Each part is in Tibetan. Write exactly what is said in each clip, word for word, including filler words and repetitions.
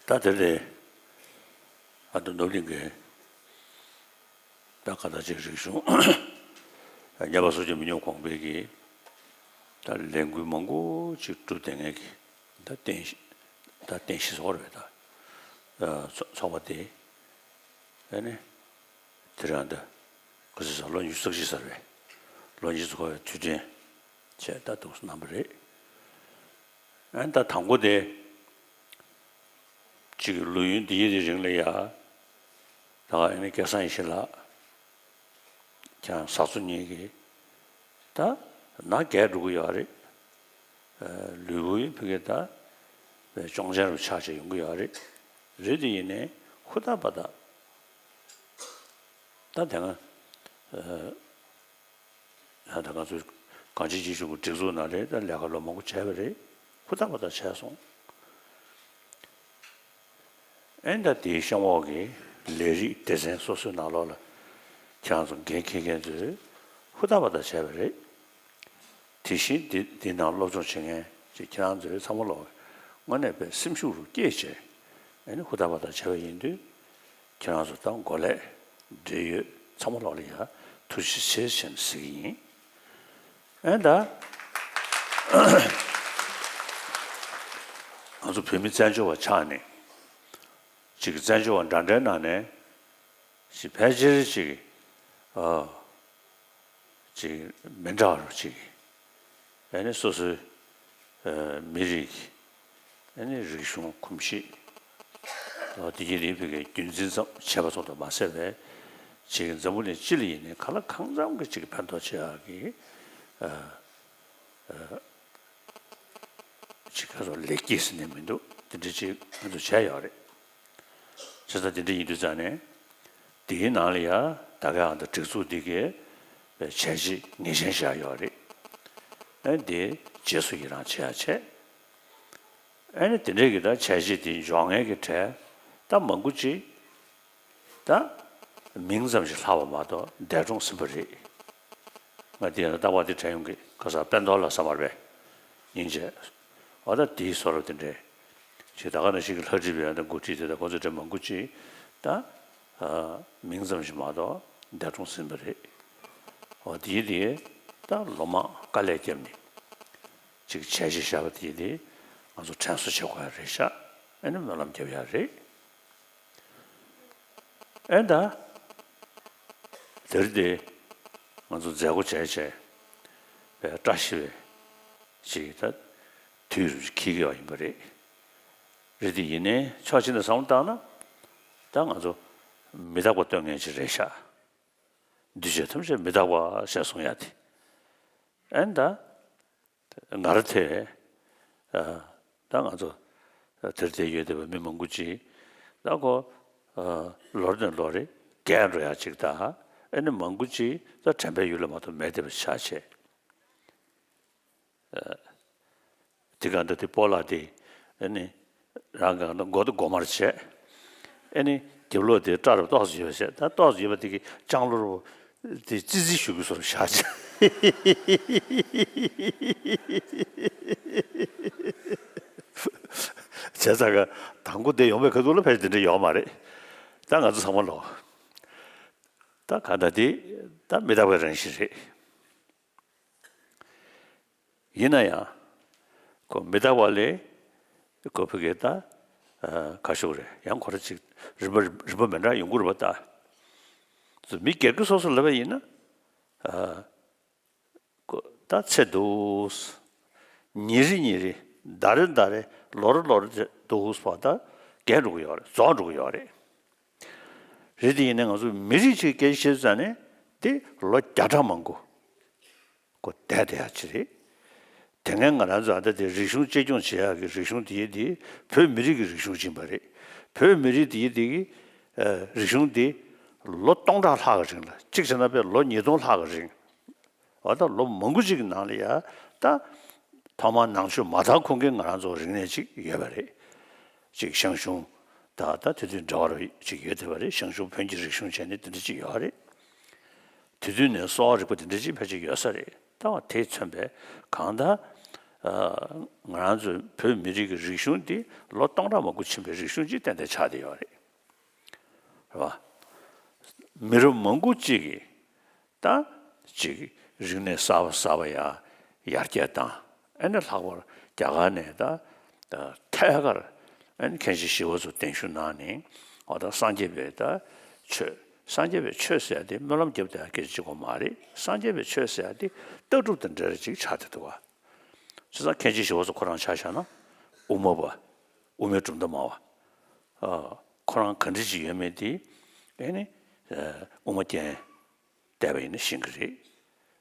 ད་དེ་ལས་ཨ་མདོ་ནོར་གླིང་གི་ད་ག་ད་ཅིག་རིག་གཞུང་ཉམས་པ་སོར་ཆུད་མི་ཉུང་གོང་འཕེལ་གྱི་ད་ལས་འགུལ་མང་པོ་ཅིག་བསྒྲུབས་བསྡད་མཁན་གྱི་ད་རྟེན་གཞི་ད་རྟེན་གཞི་ཟེར་བ་རེད། ད་ཚོགས་པ་དེ་ཨ་ནི་དེ་རང་ད་ག་ཚོད་ཟེར་ལོ་ཉི་ཤུ་རྩ་གཅིག་ཟེར་བས་ལོ་ཉི་ཤུ་འཁོར་བའི་དུས་དྲན་བྱས་ད་འདུག་གནང་བ་རེད། ཨ་ནི་ད་དང་པོ་དེ། གཅིག་གི་ལོ་ཡུན་འདིའི་རིང་ལ་ཡ། ད་ཨ་ནི་སྐལ་བཟང་ཡེ་ཤེས་ལགས་ཀྱང་བཟའ་ཚོ་གཉིས་ཀྱིས་ད་ན་རྒས་འགྲོ་གི་ཡོད་རེད། ལུས་པོའི་ཕ་གི་ད་སྐྱོན་ཅན་རུ་ཆགས་བྱས་ཡོང་གི་ཡོད་རེད། རེད་དེ་ཡིན་ནའི་ཧུར་ཐག་པ་ད་ད་དེ་སྔ། ད་ང་ཚོའི་གངས་ཅན་སྐྱིད་གཤོངས་ཀྱི་སྒྲིག་འཛུགས་ནང་ལ་ད་ལས་ཀ་ལོ་མང་པོ་བྱས་པ་རེད། ཧུར་ཐག་པ་ཐག་བྱས་སོང་། ཨེ་ད་དེའི་གཤམ་འོག་གི་ལས་རིགས་སྡེ་ཚན་སོ་སོའི་ནང་ལོགས་ལ་ཁྱེད་རང་ཚོ་འགན་འཁྱེར་མཁན་ཚོས་ཧུར་ཐག་པ་ཐག་བྱས་པ་རེད། དེ་བཞིན་འདི་འདི་ནང་སློབ་སྦྱོང་བྱེད་མཁན་ཅིག་ཁྱེད་རང་ཚོའི་ཚང་མ་ལོག་དངོས་གནས་དཔེ་སེམས་ཤུགས་རུ་སྐྱེད་བྱས་ཨེ་ནི་ཧུར་ཐག་པ་ཐག་བྱས་པ་ཡིན་དུས། ཁྱེད་རང་ཚོ་དང་འགོ་ལས་འབྲེལ་ཡོད་ཚང་མ་ལོག་ལ་ཡ་ཐུགས་རྗེ་ཆེ་ཞེས་ཟེར་གྱི་ཡིན། ཨེ་ད། ང་ཚོ་བོད་མི་བཙན་བྱོལ་བ་ཆགས་ནས་ཅིག་བཙན་བྱོལ་བ་འདྲ་འདྲའི་ནང་ནས་ཅིག་ཕལ་ཆེར་ཅིག་ཨ། ཅིག་མི་འདྲ་བ་ཅིག་ཨ་ནི་སོ་སོའི་ཨ་མི་རིགས་ཨ་ནི་རིག་གཞུང་གོམས་གཤིས་ཨ་དེ་གྱི་རིགས་ཕ་གིའི་རྒྱུན་འཛིན་ཙམ་བྱས་པ་ཙམ་དུ་མ་ཟད་པའི་ཅིག་འཛམ་བུ་གླིང་སྤྱི་ལ་ཡིན་ནའི་གང་ལ་གང་འཚམ་གྱི་ཅིག་ཕན་ཐོགས་ཆེ་བ་གི་ཨ་ཨ་ཅིག་ག་ཚོད་ལེགས་སྐྱེས་ཟེར་ནས་མི་འདུག་དེ་འདྲ་ཅིག་ང་ཚོ་བྱས་ཡོད་རེད། བྱས་ཙང་དེ་འདྲ་ཡིན་དུས་ཙང་ནས། དེའི་ནང་ལ་ཡ་ད་ག་ཨ་ད་སྒྲིག་འཛུགས་འདི་གའི་བྱས་རྗེས་ངེས་ཅན་བཞག་ཡོད་རེད། ཨ་ནི་དེ་རྗེས་སུ་ཡི་རང་བྱེད་ཡ་བྱས། ཨ་ནི་དེ་འདྲའི་གི་ད་བྱས་རྗེས་དེ་འཇོག་མཁན་གྱི་གྲས་ད་མང་པོ་ཅིག་ད་མིང་ཙམ་ཞིག་ལྷག་པ་མ་གཏོགས་འདས་གྲོངས་ཟིན་པ་རེད། ང་དེ་ཡང་རྟག་པར་དེ་དྲན་ཡོང་གི་ཁ་སང་དཔལ་རྡོར་ལགས་ས་མར་པས་སྙིང་རྗེ། འོ་ད་དེའི་བཟོ་འདྲ་དེ་འདྲས་ཅིག་ད་ག་ནང་བཞིན་གྱི་ལྷ་བྲིས་པའི་ཨ་ནི་འགོ་ཁྲིད་དེ་དང་ཁོང་ཚོ་འདྲ་མང་པོ་ཅིག་ད་ཨ་མིང་ཙམ་ཞིག་མ་གཏོགས་འདས་གྲོངས་ཟིན་པ་རེད། འོ་དེའི་དེ་ད་ལོ་མང་དཀའ་ལས་བརྒྱབ་ནས་ཅིག་བྱས་རྗེས་བཞག་པ་དེའི་དེ་ང་ཚོ་དྲན་གསོ་བྱེད་དགོས་ཡ་རེད་ཤག་ཨ་ནི་སྨོན་ལམ་རྒྱབ་ཡ་རེད། ཨེ་ད། དེར་དེ་ང་ཚོ་མཛད་སྒོ་བྱས་བྱས་པའི་བཀྲ་ཤིས་པའི་ཅིག་ད་དུས་རུ་འཁེལ་གི་ཡོད་ཡིན་པ་རེད། རེད་དེ་ཡིན་ནའི་ཕྱོགས་གཅིག་ནས་བསམ་བློ་བཏང་ན་ད་ང་ཚོ་མི་རྟག་པ་སྟོན་མཁན་ཅིག་རེད་ཤག་འདུས་བྱས་ཐམས་ཅད་མི་རྟག་པ་ཞེས་གསུང་ཡ་དེ་ཨེ་ད། ང་རང་ཐེ་ད་ང་ཚོ་དེར་བསྡད་ཡོད་བསྡད་པའི་མི་མང་པོ་ཅིག་ད་ཁོ་ལོ་རེ་ནས་ལོ་རེ་རྒས་འགྲོ་ཡ་ཅིག་དང་ཨ་ནི་མང་པོ་ཅིག་ད་དྲན་པའི་ཡུལ་ལ་མ་གཏོགས་མེད་བསྡད་པ་ཆགས་བྱས། དེ་ག་འདི་དེ་སྤོ་ལགས་དེ་ཨ་ནི་རང་ག་ན་མགོ་དེ་མགོ་དམར་བྱས། ཨ་ནི་རྒྱབ་ལོགས་དེ་སྐྲ་རུ་ཏོག་ཙམ་ཡོད་བྱས། ད་ཏོག་ཙམ་ཡོད་པ་དེ་གི་ལྕང་ལོ་རུ་དེ་ཙི་ཙི་ཞུ་གི་སོར་བཞག་བྱས། བྱས་ཙང་ག་དང་པོ་དེ་ཡོང་བའི་ཁ་ཐུག་ལ་ཕལ་ཆེར་དེ་འདྲ་ཡོད་མ་རེད། ད་ང་ཚོ་ཚང་མ་ལོ་ད་ག་ད་དེ་ད་མི་རྟག་པའི་རང་བཞིན་རེད། ཡིན་ན་ཡང་། ཁོ་མི་རྟག་པ་ལས། ཁོ་ཕ་གི་ད། ཁ་ཤོག་རེད། ཡང་ཁོ་ར་ཅིག་རིམ་པ་རིམ་པ་མི་འདྲ་ཡོང་གི་རེད་པ་ད། མི་སྒེར་གྱི་སོ་སོ་ལབ་པ་ཡིན་ན། ཁོ་ད་ཚེ་འདུག་ཉིན་རེ་ཉིན་རེ། ཟླ་རེ་ཟླ་རེ། ལོ་རེ་ལོ་རེ་འདུག་པ་ད། རྒས་འགྲོ་གི་ཡོད་རེད། རྫོགས་འགྲོ་གི་ཡོད་རེད། རེད་དེ་ཡིན་ན་ང་ཚོ་མི་རིགས་ཅིག་སྐད་ཆ་བཤད་ཙང་ནས་དེ་ལོ་བརྒྱ་ཕྲག་མང་པོ་ཁོ་བསྡད་བསྡད་ཡ་ཅིག་རེད། དེ་སྔའི་ང་རང་ཚོ་ཨ་ད་དེ་རིག་གཞུང་གཅེས་སྐྱོང་བྱེད་ཡག་གི་རིག་གཞུང་དེ་དེ་བོད་མི་རིགས་ཀྱི་རིག་གཞུང་ཅིག་ཡིན་པ་རེད། བོད་མི་རིགས་དེ་དེ་གི་རིག་གཞུང་དེ་ལོ་སྟོང་ཕྲག་ལྷག་གི་རིང་ལ་གཅིག་བྱས་ན་དཔེ་ལོ་ཉིས་སྟོང་ལྷག་གི་རིང་། འོ་ད་ལོ་མང་པོ་ཅིག་གི་ནང་ལ་ཡ་ད། ཐོག་མར་ནང་ཆོས་མ་དར་གོང་གི་ང་རང་ཚོ་རིག་གནས་ཅིག་ཡོད་པ་རེད། ཅིག་ཞང་ཞུང་དང་ད་དེ་དུས་འབྲེལ་བ་ཅིག་ཡོད་བསྡད་པ་རེད། ཞང་ཞུང་བོན་གྱི་རིག་གཞུང་བྱས་ནས་དེ་འདྲ་ཅིག་ཡོད་རེད། དེ་དུས་ནས་གསོ་བ་རིག་པ་དེ་འདྲ་ཅིག་ཕལ་ཆེར་ཡོད་ས་རེད། ད་བ་དེས་མཚོན་པའི་གང་ལྟར། ཨ། ང་རང་ཚོའི་བོད་མི་རིགས་ཀྱི་རིག་གཞུང་འདི་ལོ་སྟོང་ཕྲག་མང་པོ་ཕྱིན་པའི་རིག་གཞུང་ཅིག་ཏན་ཏན་ཆགས་བསྡད་ཡོད་རེད། རེད་བ། མི་རབས་མང་པོ་ཅིག་གིས་ད་ཅིག་རིག་གནས་གསར་པ་གསར་པ་ཡར་ཡར་རྒྱས་བཏང་། ཨ་ནི་ལྷག་པར་རྒྱ་གར་ནས་ད་ད་ཐད་ཀར་ཨ་ནི་མཁན་ཆེན་ཞི་བ་འཚོ་གདན་ཞུ་གནང་ནས། འོ་ད་སངས་རྒྱས་པའི་ད་ཆོས། སངས་རྒྱས་པའི་ཆོས་ཟེར་ཡ་དེ་སྨོན་ལམ་རྒྱབ་བསྡད་ཡ་སྐད་ཆ་གཅིག་པོ་མ་རེད། སངས་རྒྱས་པའི་ཆོས་ཟེར་ཡ་དེ་ལྟ་གྲུབ་དང་འབྲེལ་བ་ཅིག་ཆགས་བསྡད་འདུག་ག། བྱས་ཙང་མཁན་ཆེན་ཞི་བ་འཚོ་ཁོ་རང་ཆ་བཞག་ན་དབུ་མ་པ། དབུ་མའི་གྲུབ་མཐའ་སྨྲ་བ། ཨ། ཁོ་རང་ག་འདྲ་ཅིག་ཡོད་མེད་དེ། ཨེ་ནི། ཨ། དབུ་མ་རྒྱན་བལྟས་པ་ཡིན་ན་ཤེས་ཀྱི་རེད།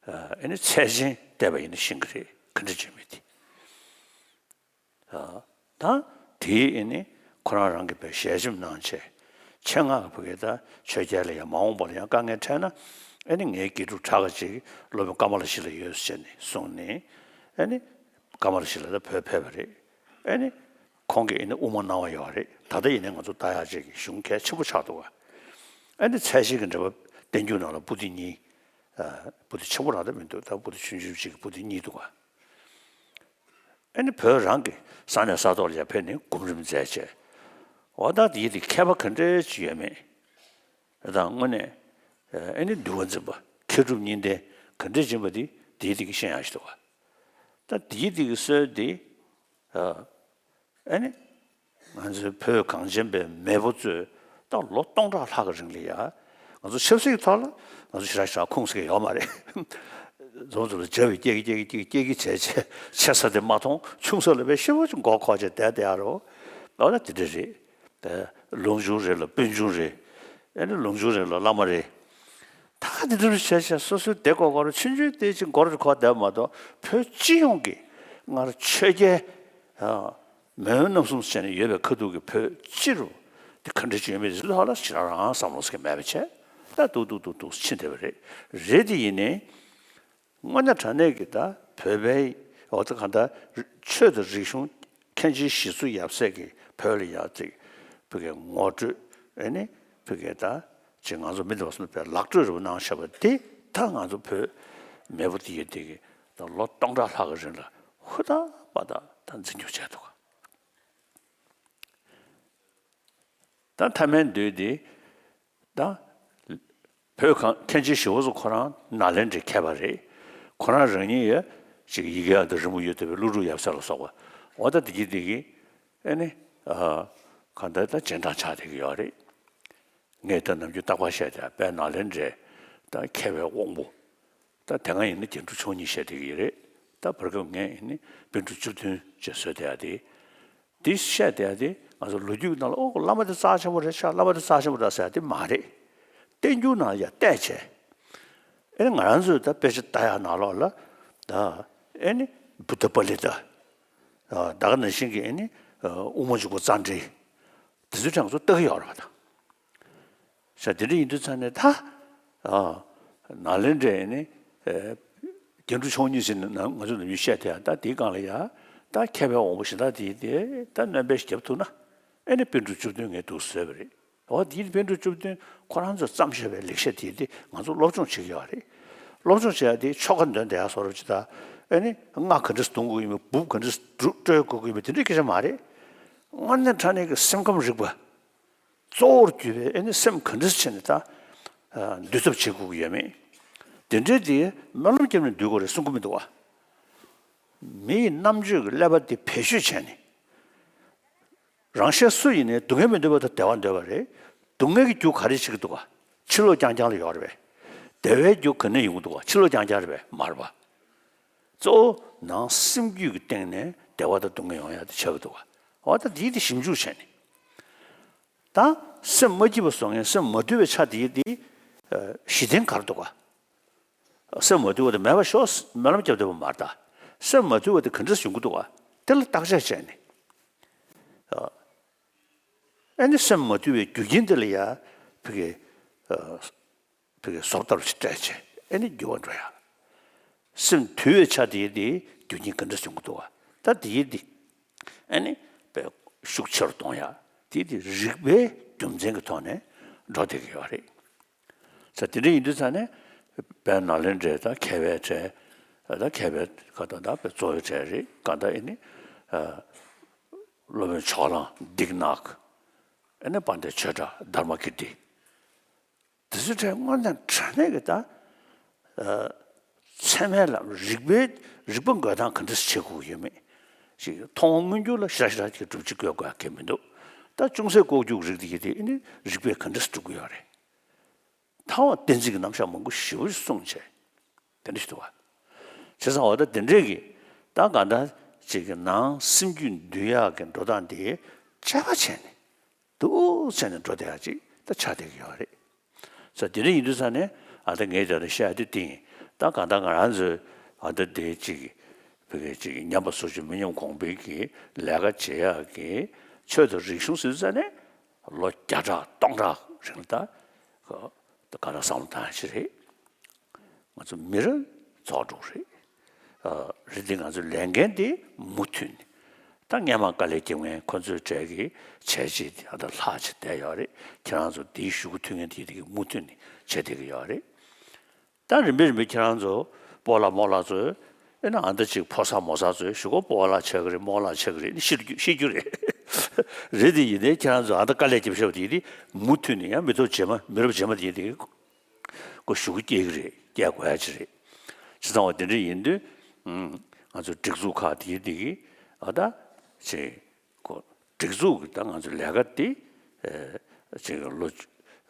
ཨ། ཨེ་ནི་ཚད་ཆེན་བལྟས་པ་ཡིན་ན་ཤེས་ཀྱི་རེད། ག་འདྲ་ཅིག་ཡོད་མེད་དེ། ཨ། ད་དེ་ཨེ་ནི་ཁོ་རང་རང་གི་བས་ཞལ་ཆེམས་གནང་བྱས། ཆེད་མངགས་ཀྱིས་ཕ་གི་ད་ཆོས་རྒྱལ་ལ་ཡང་མ་འོངས་པ་ལ་ཡང་དཀའ་ངལ་འཕྲད་ན། ཨེ་ནི་ངའི་དགེ་ཕྲུག་ཁྲ་ཁ་ཅིག་སློབ་དཔོན་ཀ་མ་ལ་ཤཱི་ལ་ཡོད་ཟེར་ནས་གསུངས་ནས། ཨེ་ནི་ཀ་མ་ལ་ཤཱི་ལ་ད་བོད་ཕེབས་པ་རེད། ཨེ་ནི་ཁོང་གིས་ཨེ་ནི་དབུ་མ་གནང་བ་ཡོད་རེད། ད་ལྟ་ཡིན་ནའི་ང་ཚོ་ལྟ་ཡག་ཅིག་གི་གཞུང་གལ་ཆེན་པོ་ཆགས་འདུག་ག། ཨེ་ནི་ཚད་ཆེན་གྱི་འགྲེལ་པ་བསྟན་འགྱུར་ནང་ལ་པོ་ཏི་གཉིས། ཨ། པོ་ཏི་ཆེན་པོ་རང་ད་མི་འདུག་ད་པོ་ཏི་ཆུང་ཆུང་ཅིག་གི་པོ་ཏི་གཉིས་འདུག་ག། ཨེ་ནི་བོད་རང་གི་ས་གནས་ས་ཐོག་ལ་ཡར་ཕེབས་ནས་སྒོམ་རིམ་མཛད་བྱས། འོ་ད་དེའི་དེ་མཁས་པ་ག་འདྲ་ཅིག་ཡོད་མེད། ད་དངོས་གནས། ཨེ་ནི་འདུལ་བ་འཛིན་པ་མཁས་གྲུབ་གཉིས་ལྡན་ག་འདྲ་ཅིག་ཡིན་པ་དེ་དེའི་དེ་གིས་ཤེས་ཡག་ཞིག་འདུག་ག། ད་དེའི་དེ་གི་སྲོལ་དེ། ཨ། ཨེ་ནི། ང་ཚོའི་བོད་གངས་ཅན་པའི་མེས་པོ་ཚོས་ད་ལོ་སྟོང་ཕྲག་ལྷག་གི་རིང་ལ་ཡ། ང་ཚོ་ཆབ་སྲིད་ཀྱི་ཐོག་ལ་ང་ཚོ་ཞེ་དྲག་ཞེ་དྲག་ཁུངས་སྐྱེལ་ཡོད་མ་རེད། འཛོམས་འཛོམས་ལ་འཇའ་བའི་སྐྱེ་གི་སྐྱེ་གི་སྐྱེ་གི་སྐྱེ་གི་བྱས་བྱས་ཆེ་ས་དེ་མ་མཐོང་། ཆུང་ས་ལ་དཔེ་ཞེ་པོ་ཅིག་མགོ་འཁོར་བྱས་བསྡད་བསྡད་ཡ་རོ། ཨོ་ད་དེ་འདྲ་རེད། དེ་ལུང་ཆུང་རེད་ལ་སྤུན་ཆུང་རེད། ཨེ་ནི་ལུང་ཆུང་རེད་ལ་བླ་མ་རེད། ད་འདི་འདྲ་བྱས་བྱས་སོ་སོའི་སྡེ་སྐོར་སྐོར་ཆུང་ཆུང་དེ་ཅིག་མགོ་རུ་འཁོར་བསྡད་མ་གཏོགས། བོད་སྤྱི་ཡོངས་ཀྱི་སྔར་ཆོས་རྒྱལ། ཨ། མེས་དབོན་རྣམ་གསུམ་བྱས་ནས་ཡོད་པའི་ཁ་ཐུག་གི་བོད་སྤྱི་རུ་དེ་ག་འདྲ་ཅིག་ཡོད་མེད་དེ་ཚོ་ལ་ཞེ་དྲག་རང་བསམ་བློ་ཟེར་མཁན་མེད་པ་བྱས། ད་ཏུག་ཏུག་ཏུག་ཏུག་ཕྱིན་བསྡད་པ་རེད། རེད་དེ་ཡིན་ནའི། དངོས་གནས་དྲང་གནས་ཀྱི་ད་བོད་པའི། འོ་ད་གང་ལྟར་ཆོས་དང་རིག་གཞུང་མཁན་ཆེན་ཞི་འཚོ་ཡབ་སྲས་ཀྱིས་བོད་ལ་ཡ་ཅིག་བོད་ཀྱི་ངོ་སྤྲོད། ཨེ་ནི་བོད་ཀྱི་ད་ཅིག་ང་ཚོ་མི་འདི་བ་སོང་བའི་ལག་སྤྲོད་རེ་བ་གནང་བཞག་པ་དེ། ད་ང་ཚོ་བོད་མེས་པོ་དེ་ཡི་དེ་གི་ད་ལོ་སྟོང་ཕྲག་ལྷག་གི་རིང་ལ་ཧུར་ཐག་པ་ད་ད་འཛིན་སྐྱོང་བྱས་འདུག་ག། ད་མཐའ་མའི་མདུན་དེ། ད་བོད་གངས། མཁན་ཆེན་ཞི་བ་འཚོ་ཁོ་རང་ནཱ་ལེནྡྲའི་མཁས་པ་རེད། ཁོ་རང་རང་ཉིད་ཡ་ཅིག་ཡི་གེ་ཡང་དུ་རིང་པོ་ཡོད་བསྡད་པའི་ཀླུ་སྒྲུབ་ཡབ་སྲས་ལ་སོགས་པ། འོ་ད་དེ་གི་དེ་གི། ཨེ་ནི། ཨ། གང་ལྟར་ད་རྗེས་འབྲང་ཆགས་བསྡད་ཀྱི་ཡོད་རེད། ངས་ད་ནམ་རྒྱུན་རྟག་པར་བཤད་བསྡད་པའི་ནཱ་ལེནྡྲའི་ད་མཁས་པའི་དབང་པོ། ད་དེ་སྔ་ཡིན་ན་རྒྱན་དྲུག་མཆོག་གཉིས་བཤད་བསྡད་ཀྱི་ཡོད་རེད། ད་བར་སྐབས་ངས་ཡིན་ནི་པཎ་གྲུབ་བཅུ་བདུན་ཅེས་བཟོས་བསྡད་ཡ་དེ། འདི་བཤད་བསྡད་ཡ་དེ་ང་ཚོ་ལོ་རྒྱུས་ནང་ལ། ཨོ། བླ་མ་དེ་རྩ་ཆེན་པོ་རེད་ཤག་བླ་མ་དེ་རྩ་ཆེན་པོ་རེད་ཟེར་ཡ་དེ་མ་རེད། བསྟན་འགྱུར་ནང་ཡ་བལྟས་བྱས། ཨེ་ནི་ང་རང་ཚོས་ད་དཔེ་ཆ་ལྟ་ཡ་ནང་ལོགས་ལ། ད་ཨེ་ནི་བུདྡྷ་པཱ་ལི་ཏ། ད་ག་ནང་བཞིན་གྱི་ཨེ་ནི་དབུ་མ་འཇུག་པ་རྩ་འགྲེལ། དེ་ཚོའི་གྲས་ང་ཚོ་ལྟ་གི་ཡོད་རེད་པ། ད་ཤ་དེ་འདྲ་ཡིན་དུས་ཙང་ནས་ད། ཨ། ནཱ་ལེནྡྲའི་ནི། ཨེ། རྒྱན་དྲུག་མཆོག་གཉིས་ཟེར་ནས་ང་ཚོ་ནམ་རྒྱུན་བཤད་བསྡད་ཡ། ད་དེའི་སྒང་ལ་ཡ། ད་མཁས་པའི་དབང་པོ་གཞན་དག་དེ་དེ་ད་སྣོན་པ་ཞིག་བརྒྱབ་ཐུབ་ན། ཨེ་ནི་པཎ་གྲུབ་བཅུ་བདུན་ངས་འདུག་བཟོས་པ་རེད། འོ་དེའི་པཎ་གྲུབ་བཅུ་བདུན་ཁོ་རང་ཚོས་བརྩམས་བཞག་པའི་ལེགས་བཤད་དེ་དེ་ང་ཚོ་སློབ་སྦྱོང་བྱེད་ཀྱི་ཡོད་རེད། སློབ་སྦྱོང་བྱེད་ཡ་དེ་ཆོ་ག་འདོན་བསྡད་ཡ་བཟོ་འདྲ་ཅིག་དང་། ཨེ་ནི་རྔ་ག་འདྲས་རྡུང་དགོས་ཡིན་པ། འབུབ་ག་འདྲས་སྤྲོད་དགོས་ཀྱི་ཡིན་པ། དེ་འདྲའི་སྐད་ཆ་མ་རེད། དངོས་གནས་དྲང་གནས་ཀྱི་སེམས་ཁམས་རིག་པ། གཙོ་བོར་གྱུར་པའི་ཨེ་ནི་སེམས་ག་འདྲས་བྱས་ནས་ད། ཨ། འདུལ་ཐབས་བྱེད་དགོས་ཀྱི་ཡོད་མེད། དེ་འདྲའི་དེ་སྨོན་ལམ་བརྒྱབ་ནས་འདུལ་དགོས་རེད་གསུང་གི་མི་འདུག་བ། མི་ཡི་རྣམ་དཔྱོད་ཀྱི་ཀླད་པ་དེ་བེད་སྤྱོད་བྱས་ནས། རང་གཞན་སུ་ཡིན་ནའི་སྡུག་བསྔལ་མི་འདོད་པ་དང་བདེ་བ་འདོད་པ་རེད། སྡུག་བསྔལ་གྱི་རྒྱུ་ག་རེ་བྱེད་ཀྱི་འདུག་ག། ཕྱི་ལོགས་རྐྱང་རྐྱང་ལ་ཡོད་རེད་པས། བདེ་བའི་རྒྱུ་ག་ནས་ཡོང་གི་འདུག་ག། ཕྱི་ལོགས་རྐྱང་རྐྱང་རེད་པས། མ་རེད་པ། གཙོ་བོ་ནང་སེམས་རྒྱུད་ཀྱི་སྟེང་ནས་བདེ་བ་དང་སྡུག་བསྔལ་ཡོང་ཡ་དེ་ཆགས་ཀྱི་འདུག་ག། འོ་ད་འདི་དེ་ཞིབ་འཇུག་བྱས་ནས། ད་སེམས་མ་སྐྱིད་པ་བཟོ་མཁན་སེམས་མ་དུལ་བའི་ཆ་དེ་དེ། ཨ། གཞི་རྟེན་ག་རེ་འདུག་ག། སེམས་མ་དུལ་བ་དེ་མེད་པར་ཤོག་སྨོན་ལམ་བརྒྱབ་བསྡད་པ་མ་རེད་ད། སེམས་མ་དུལ་བ་དེ་ག་འདྲས་ཡོང་གི་འདུག་ག། དེ་ལ་བརྟག་དཔྱད་བྱས་ནས། ཨ། ཨེ་ནི་སེམས་མ་དུལ་བའི་རྒྱུ་རྐྱེན་དེ་ལ་ཡ་ཕ་གི། ཨ། ཕ་གི་བཟོ་ལྟ་བུ་ཞིག་སྤྲད་བྱས། ཨེ་ནི་འགྱུར་བ་འགྲོ་ཡ། སེམས་དུལ་བའི་ཆ་དེ་དེ་རྒྱུ་རྐྱེན་ག་འདྲས་ཡོང་གི་འདུག་ག། ད་དེ་དེ། ཨེ་ནི་དཔེ་ཤུགས་ཆེ་རུ་གཏོང་ཡ། དེ་དེ་རིག་པའི་རྒྱུ་མཚན་གྱི་ཐོག་ནས་འགྲོ་བསྡད་ཀྱི་ཡོད་རེད། ས་དེ་འདྲ་ཡིན་དུས་ཙང་ནས་དཔལ་ནཱ་ལེནྡྲའི་ད་མཁས་པའི་གྲས། ད་མཁས་པའི་ཁ་ཐོག་ད་དཔེ་གཙོ་བོའི་གྲས་རེད། གང་ལྟར་ཨེ་ནི་སློབ་དཔོན་ཕྱོགས་གླང་བི་ཀ་ན་ཀ། ཨེ་ནི་དཔལ་ལྡན་ཆོས་གྲགས་དྷརྨ་ཀིརྟི། དེ་ཚོའི་གྲས་དངོས་གནས་དྲང་གནས་ཀྱི་ད་ཚད་མའི་ལམ་རིགས་པའི་རིགས་པ་འགོད་སྟངས་ག་འདྲ་བྱེད་དགོས་ཡོད་མེད་ཅིག་མཐོང་བ་མངོན་གྱུར་ལ་ཞེ་དྲག་ཞེ་དྲག་ཅིག་སྒྲུབ་བྱེད་བཀོད་དགོས་ཡ་གལ་མི་འདུག་ད་ཅུང་ཟད་ལྐོག་གྱུར་རིགས་དེ་ཡིན་དེ་ཨེ་ནི་རིགས་པས་ག་འདྲ་སྒྲུབ་ཀྱི་ཡོད་རེད། མཐའ་འོག་གཏན་ཚིགས་ཀྱི་རྣམ་གཞག་མང་པོ་ཞེ་པོ་ཅིག་གསུངས་བྱས། དེ་འདྲ་ཞིག་འདུག་བ། བྱས་ཙང་འོ་ད་དེ་འདྲས་ཀྱི་ད་གང་ལྟར་ཅིག་གི་ནང་སེམས་རྒྱུད་འདུལ་ཡག་གི་འགྲོ་སྟངས་དེ་དཔྱད་པ་བྱས་ནས་འདུག་བྱས་ནས་འགྲོ་བསྡད་ཡག་ཅིག་ད་ཆགས་བསྡད་ཀྱི་ཡོད་རེད། ས་དེ་འདྲ་ཡིན་དུས་ས་ནས་ཨ་ད་ངས་ད་ལྟ་བཤད་དེ་དེ་ཡིན། ད་གང་ལྟར་ང་རང་ཚོས་ཨ་ད་དེ་ཅིག་བོད་སྐད་ཅིག་ཉམས་པ་སོར་ཆུད་མི་ཉམས་གོང་འཕེལ་གྱི་ལས་ཀ་བྱེད་ཡག་གི་ཆོས་དང་རིག་གཞུང་ཟེར་དུས་ས་ནས་ལོ་བརྒྱ་ཕྲག་སྟོང་ཕྲག་རིང་ལ་ད་ག་ལ་བསམ་བློ་བཏང་ཡག་ཅིག་རེད། ང་ཚོ་མི་རབས་རྫོགས་འགྲོ་གི་རེད། ཨ་རེད་དེ་ང་ཚོ་ལས་འགན་དེ་མུ་མཐུད་ནས་ད་སྔས་མ་དཀའ་ལས་བརྒྱབ་མཁན་ཁོ་ཚོའི་གྲས་ཀྱི་བྱས་རྗེས་དེ་ཨ་ད་ལྷག་ཅིག་བསྡད་ཡོད་རེད། ཁྱེད་རང་ཚོ་དེའི་ཤུ་གུ་མཐུད་མཁན་དེ་དེ་གི་མུ་མཐུད་ནས་བྱས་བསྡད་ཀྱི་ཡོད་རེད། ད་རིམ་པས་རིམ་པས་ཁྱེད་རང་ཚོ་སྤོ་ལགས་རྨོ་ལགས་ཚོས་ཨེ་ན་ཨ་ད་ཅིག་ཕོ་གསར་མོ་གསར་ཚོས་ཤུ་གུ་སྤོ་ལགས་ཆགས་ཀྱི་རེད། རྨོ་ལགས་ཆགས་ཀྱི་རེད་ནི་ཤེས་རྒྱུ་ཤེས་རྒྱུ་རེད། རེད་དེ་ཡིན་ནའི་ཁྱེད་རང་ཚོ་ཨ་ད་དཀའ་ལས་བརྒྱབ་བཞག་པ་དེ་དེ་མུ་མཐུད་ནས་ཡང་མི་ཐོག་རྗེས་མ་མི་རབས་རྗེས་མ་དེ་དེ། ཁོ་ཤུ་གུ་སྐྱེ་གི་རེད། སྐྱེ་དགོས་ཡ་ཅིག་རེད། བྱས་ཙང་བ་དེ་འདྲ་ཡིན་དུས་ང་ཚོ་སྒྲིག་འཛུགས་ཁག་དེའི་དེ་གི་ཨ་ད་ཅིག་ཁོ་སྒྲིག་འཛུགས་ཀྱི་ད་ང་ཚོ་ལས་ཀ་དེ་ཅིག་ལོ་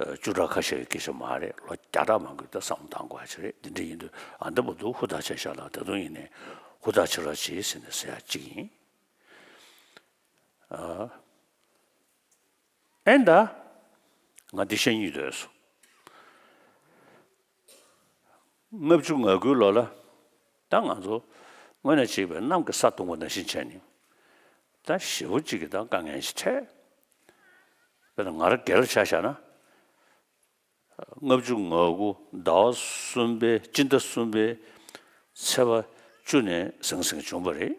བཅུ་ཕྲག་ཁ་ཤས་ཀྱི་སྐད་ཆ་མ་རེད། ལོ་བརྒྱ་ཕྲག་མང་པོའི་ད་བསམ་བློ་བཏང་དགོས་ཡ་ཅིག་རེད། དེ་འདྲ་ཡིན་དུས་ཨ་ད་བར་དུ་ཧུར་ཐག་བྱས་ཤག་ལ་ད་དུང་ཡིན་ནའི་ཧུར་ཐག་བྱེད་རོགས་བྱེད་ཟེར་ནས་ཟེར་ཡ་གཅིག་ཡིན། ཨ། ཨེ་ད། ང་འདི་བཤད་སྙིང་འདོད་སོང་། ལྔ་བཅུ་ང་དགུའི་ལོ་ལ། ད་ང་ཚོ་དངོས་གནས་བྱས་པའི་གནམ་གྱི་ས་སྟོང་པ་ནང་བཞིན་བྱས་ནས། ད་ཞེ་པོ་གཅིག་གི་ད་དཀའ་ངལ་ཞིག་འཕྲད། དཔེར་ན་ང་རང་སྒེར་ལ་ཆ་བཞག་ན། ལྔ་བཅུ་ང་དགུ་ཟླ་བ་གསུམ་པའི་སྤྱི་ཟླ་གསུམ་པའི་ཚེས་པ་བཅུ་ནས་ཟང་ཟིང་བྱུང་བ་རེད།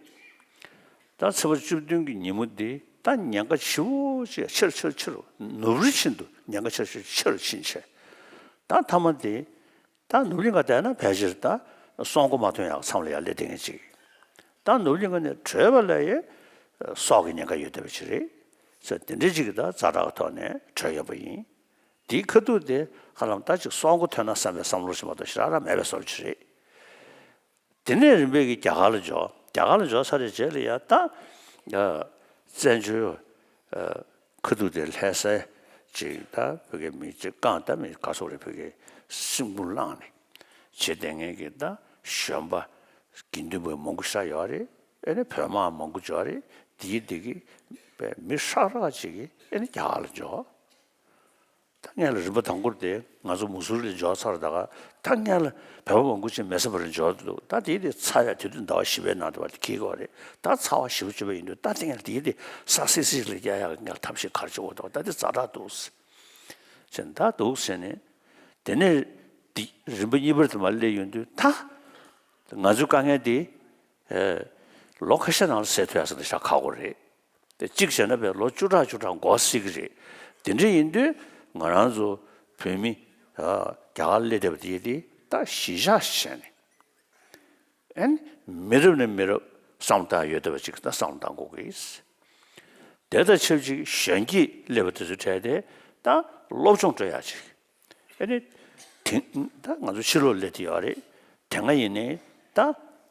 ད་ཚེས་པ་བཅུ་བདུན་གྱི་ཉིན་མོ་འདི་ད་ཉེན་ཁ་ཆེ་བོ་ཅིག་ཆེ་རུ་ཆེ་རུ་ཆེ་རུ་ནུབ་རི་བཞིན་དུ་ཉེན་ཁ་ཆེ་རུ་ཆེ་རུ་ཕྱིན་བྱས། ད་མཐའ་མ་དེ་ད་ནུབ་གླིང་ག་བསྡད་ན་ཕལ་ཆེར་ད་སྲོག་མགོ་མ་ཐོན་ཡག་མཚམས་ལ་ཡར་སླེབས་བསྡད་མཁན་ཅིག་ད་ནུབ་གླིང་ག་ནས་བྲོས་པ་ལ་ཡི་སྲོག་གི་ཉེན་ཁ་ཡོད་བསྡད་པ་ཅིག་རེད། ས་དེ་འདྲ་ཅིག་གི་ད་ཛ་དྲག་གི་ཐོག་ནས་བྲོས་ཡོད་པ་ཡིན། དེའི་ཁ་ཐུག་དེ་ཧ་ལམ་ད་ཅིག་སྲོག་མགོ་ཐོན་ན་བསམ་པའི་བསམ་བློ་ཞིག་མ་གཏོགས་ཞེ་དྲག་རང་མེད་པའི་བཟོ་འདྲ་ཅིག་རེད། དེ་ནས་རིམ་པས་ཀྱི་རྒྱ་གར་ལ་འབྱོར། རྒྱ་གར་ལ་འབྱོར་ཚར་བའི་རྗེས་ལ་ཡང་ད་བཙན་བྱོལ་ཁ་ཐུག་དེ་ལྷ་སའི་ཅིག་ད་བོད་སྐད་མི་ཅིག་རྐང་ད་མི་ག་སོགས་རེད། བོད་སྐད་སིམ་པུལ་བླངས་ནས་བྱེད་བསྡད་མཁན་གྱི་ད་གཞོན་པ་དགེ་འདུན་པ་མང་པོ་ཞིག་ཡོད་རེད། ཨེ་ནི་བོད་དམག་མང་པོ་འབྱོར་རེད། དེའི་དེ་གི་མི་ཧྲག་ཧྲག་ཅིག་གིས་ཨེ་ནི་རྒྱ་གར་ལ་འབྱོར། ད་སྔོན་ལ་རིམ་པ་དང་པོར་དེ་ང་ཚོ་མུ་སུ་རི་ལ་འབྱོར་ཚར། ད་ག་ད་སྔོན་ལ་བོད་པ་མང་པོ་ཅིག་མེ་ས་བར་འབྱོར་འདུག་ད་དེའི་དེ་ཚ་ཡ་དེ་དུས་ཟླ་བ་བཞི་པའི་ནང་དུ་བར་དེ་འཁེལ་གི་རེད། ད་ཚ་བ་ཞེ་པོ་ཅིག་ཡིན་དུས་ད་དེ་སྔོན་ལ་དེའི་དེ་ས་སིལ་སིལ་ལ་རྒྱག་ཡག་གི་ངལ་ཐབས་ཤེས་ག་རེ་བྱེད་དགོས་འདུག་ད་དེ་ཛ་དྲག་འདུག་ཟེར་ནས་ད་འདུག་ཟེར་ནས་དེ་ནས་དེ་རིམ་པ་གཉིས་པར་དུ་མར་སླེབས་ཡོང་དུས་ད་ང་ཚོའི་དཀའ་ངལ་དེ་ལོ་ཁ་ཤས་ནང་ལ་སེལ་ཐུབ་ཡག་ཟེར་ན་ཞེ་དྲག་ཁག་པོ་རེད། དེ་གཅིག་བྱས་ན་བས་ལོ་བཅུ་ཕྲག་བཅུ་ཕྲག་འགོར་སྲིད་ཀྱི་རེད། དེ་འདྲ་ཡིན་དུས་ང་རང་ཚོ་བོད་མི་རྒྱ་གར་སླེབས་བསྡད་པ་དེ་དེ་ད་གཞིས་ཆགས་བྱས་ནས་ཨན་མི་རབས་ནས་མི་རབས་བསམ་བློ་བཏང་ཡོད་བསྡད་པ་ཅིག་ད་བསམ་བློ་བཏང་དགོས་ཀྱི། དེ་དང་ཆབས་ཅིག་གཞོན་སྐྱེས་སླེབས་པ་དེ་ཚོའི་གྲས་དེ་ད་སློབ་སྦྱོང་སྤྲོད་ཡག་ཅིག་ཨེ་ནི། དེང་ད་ང་ཚོ་ཕྱི་ལོགས་སླེབས་ཏེ་ཡོད་རེད། དེ་སྔ་ཡིན་ནའི་ད་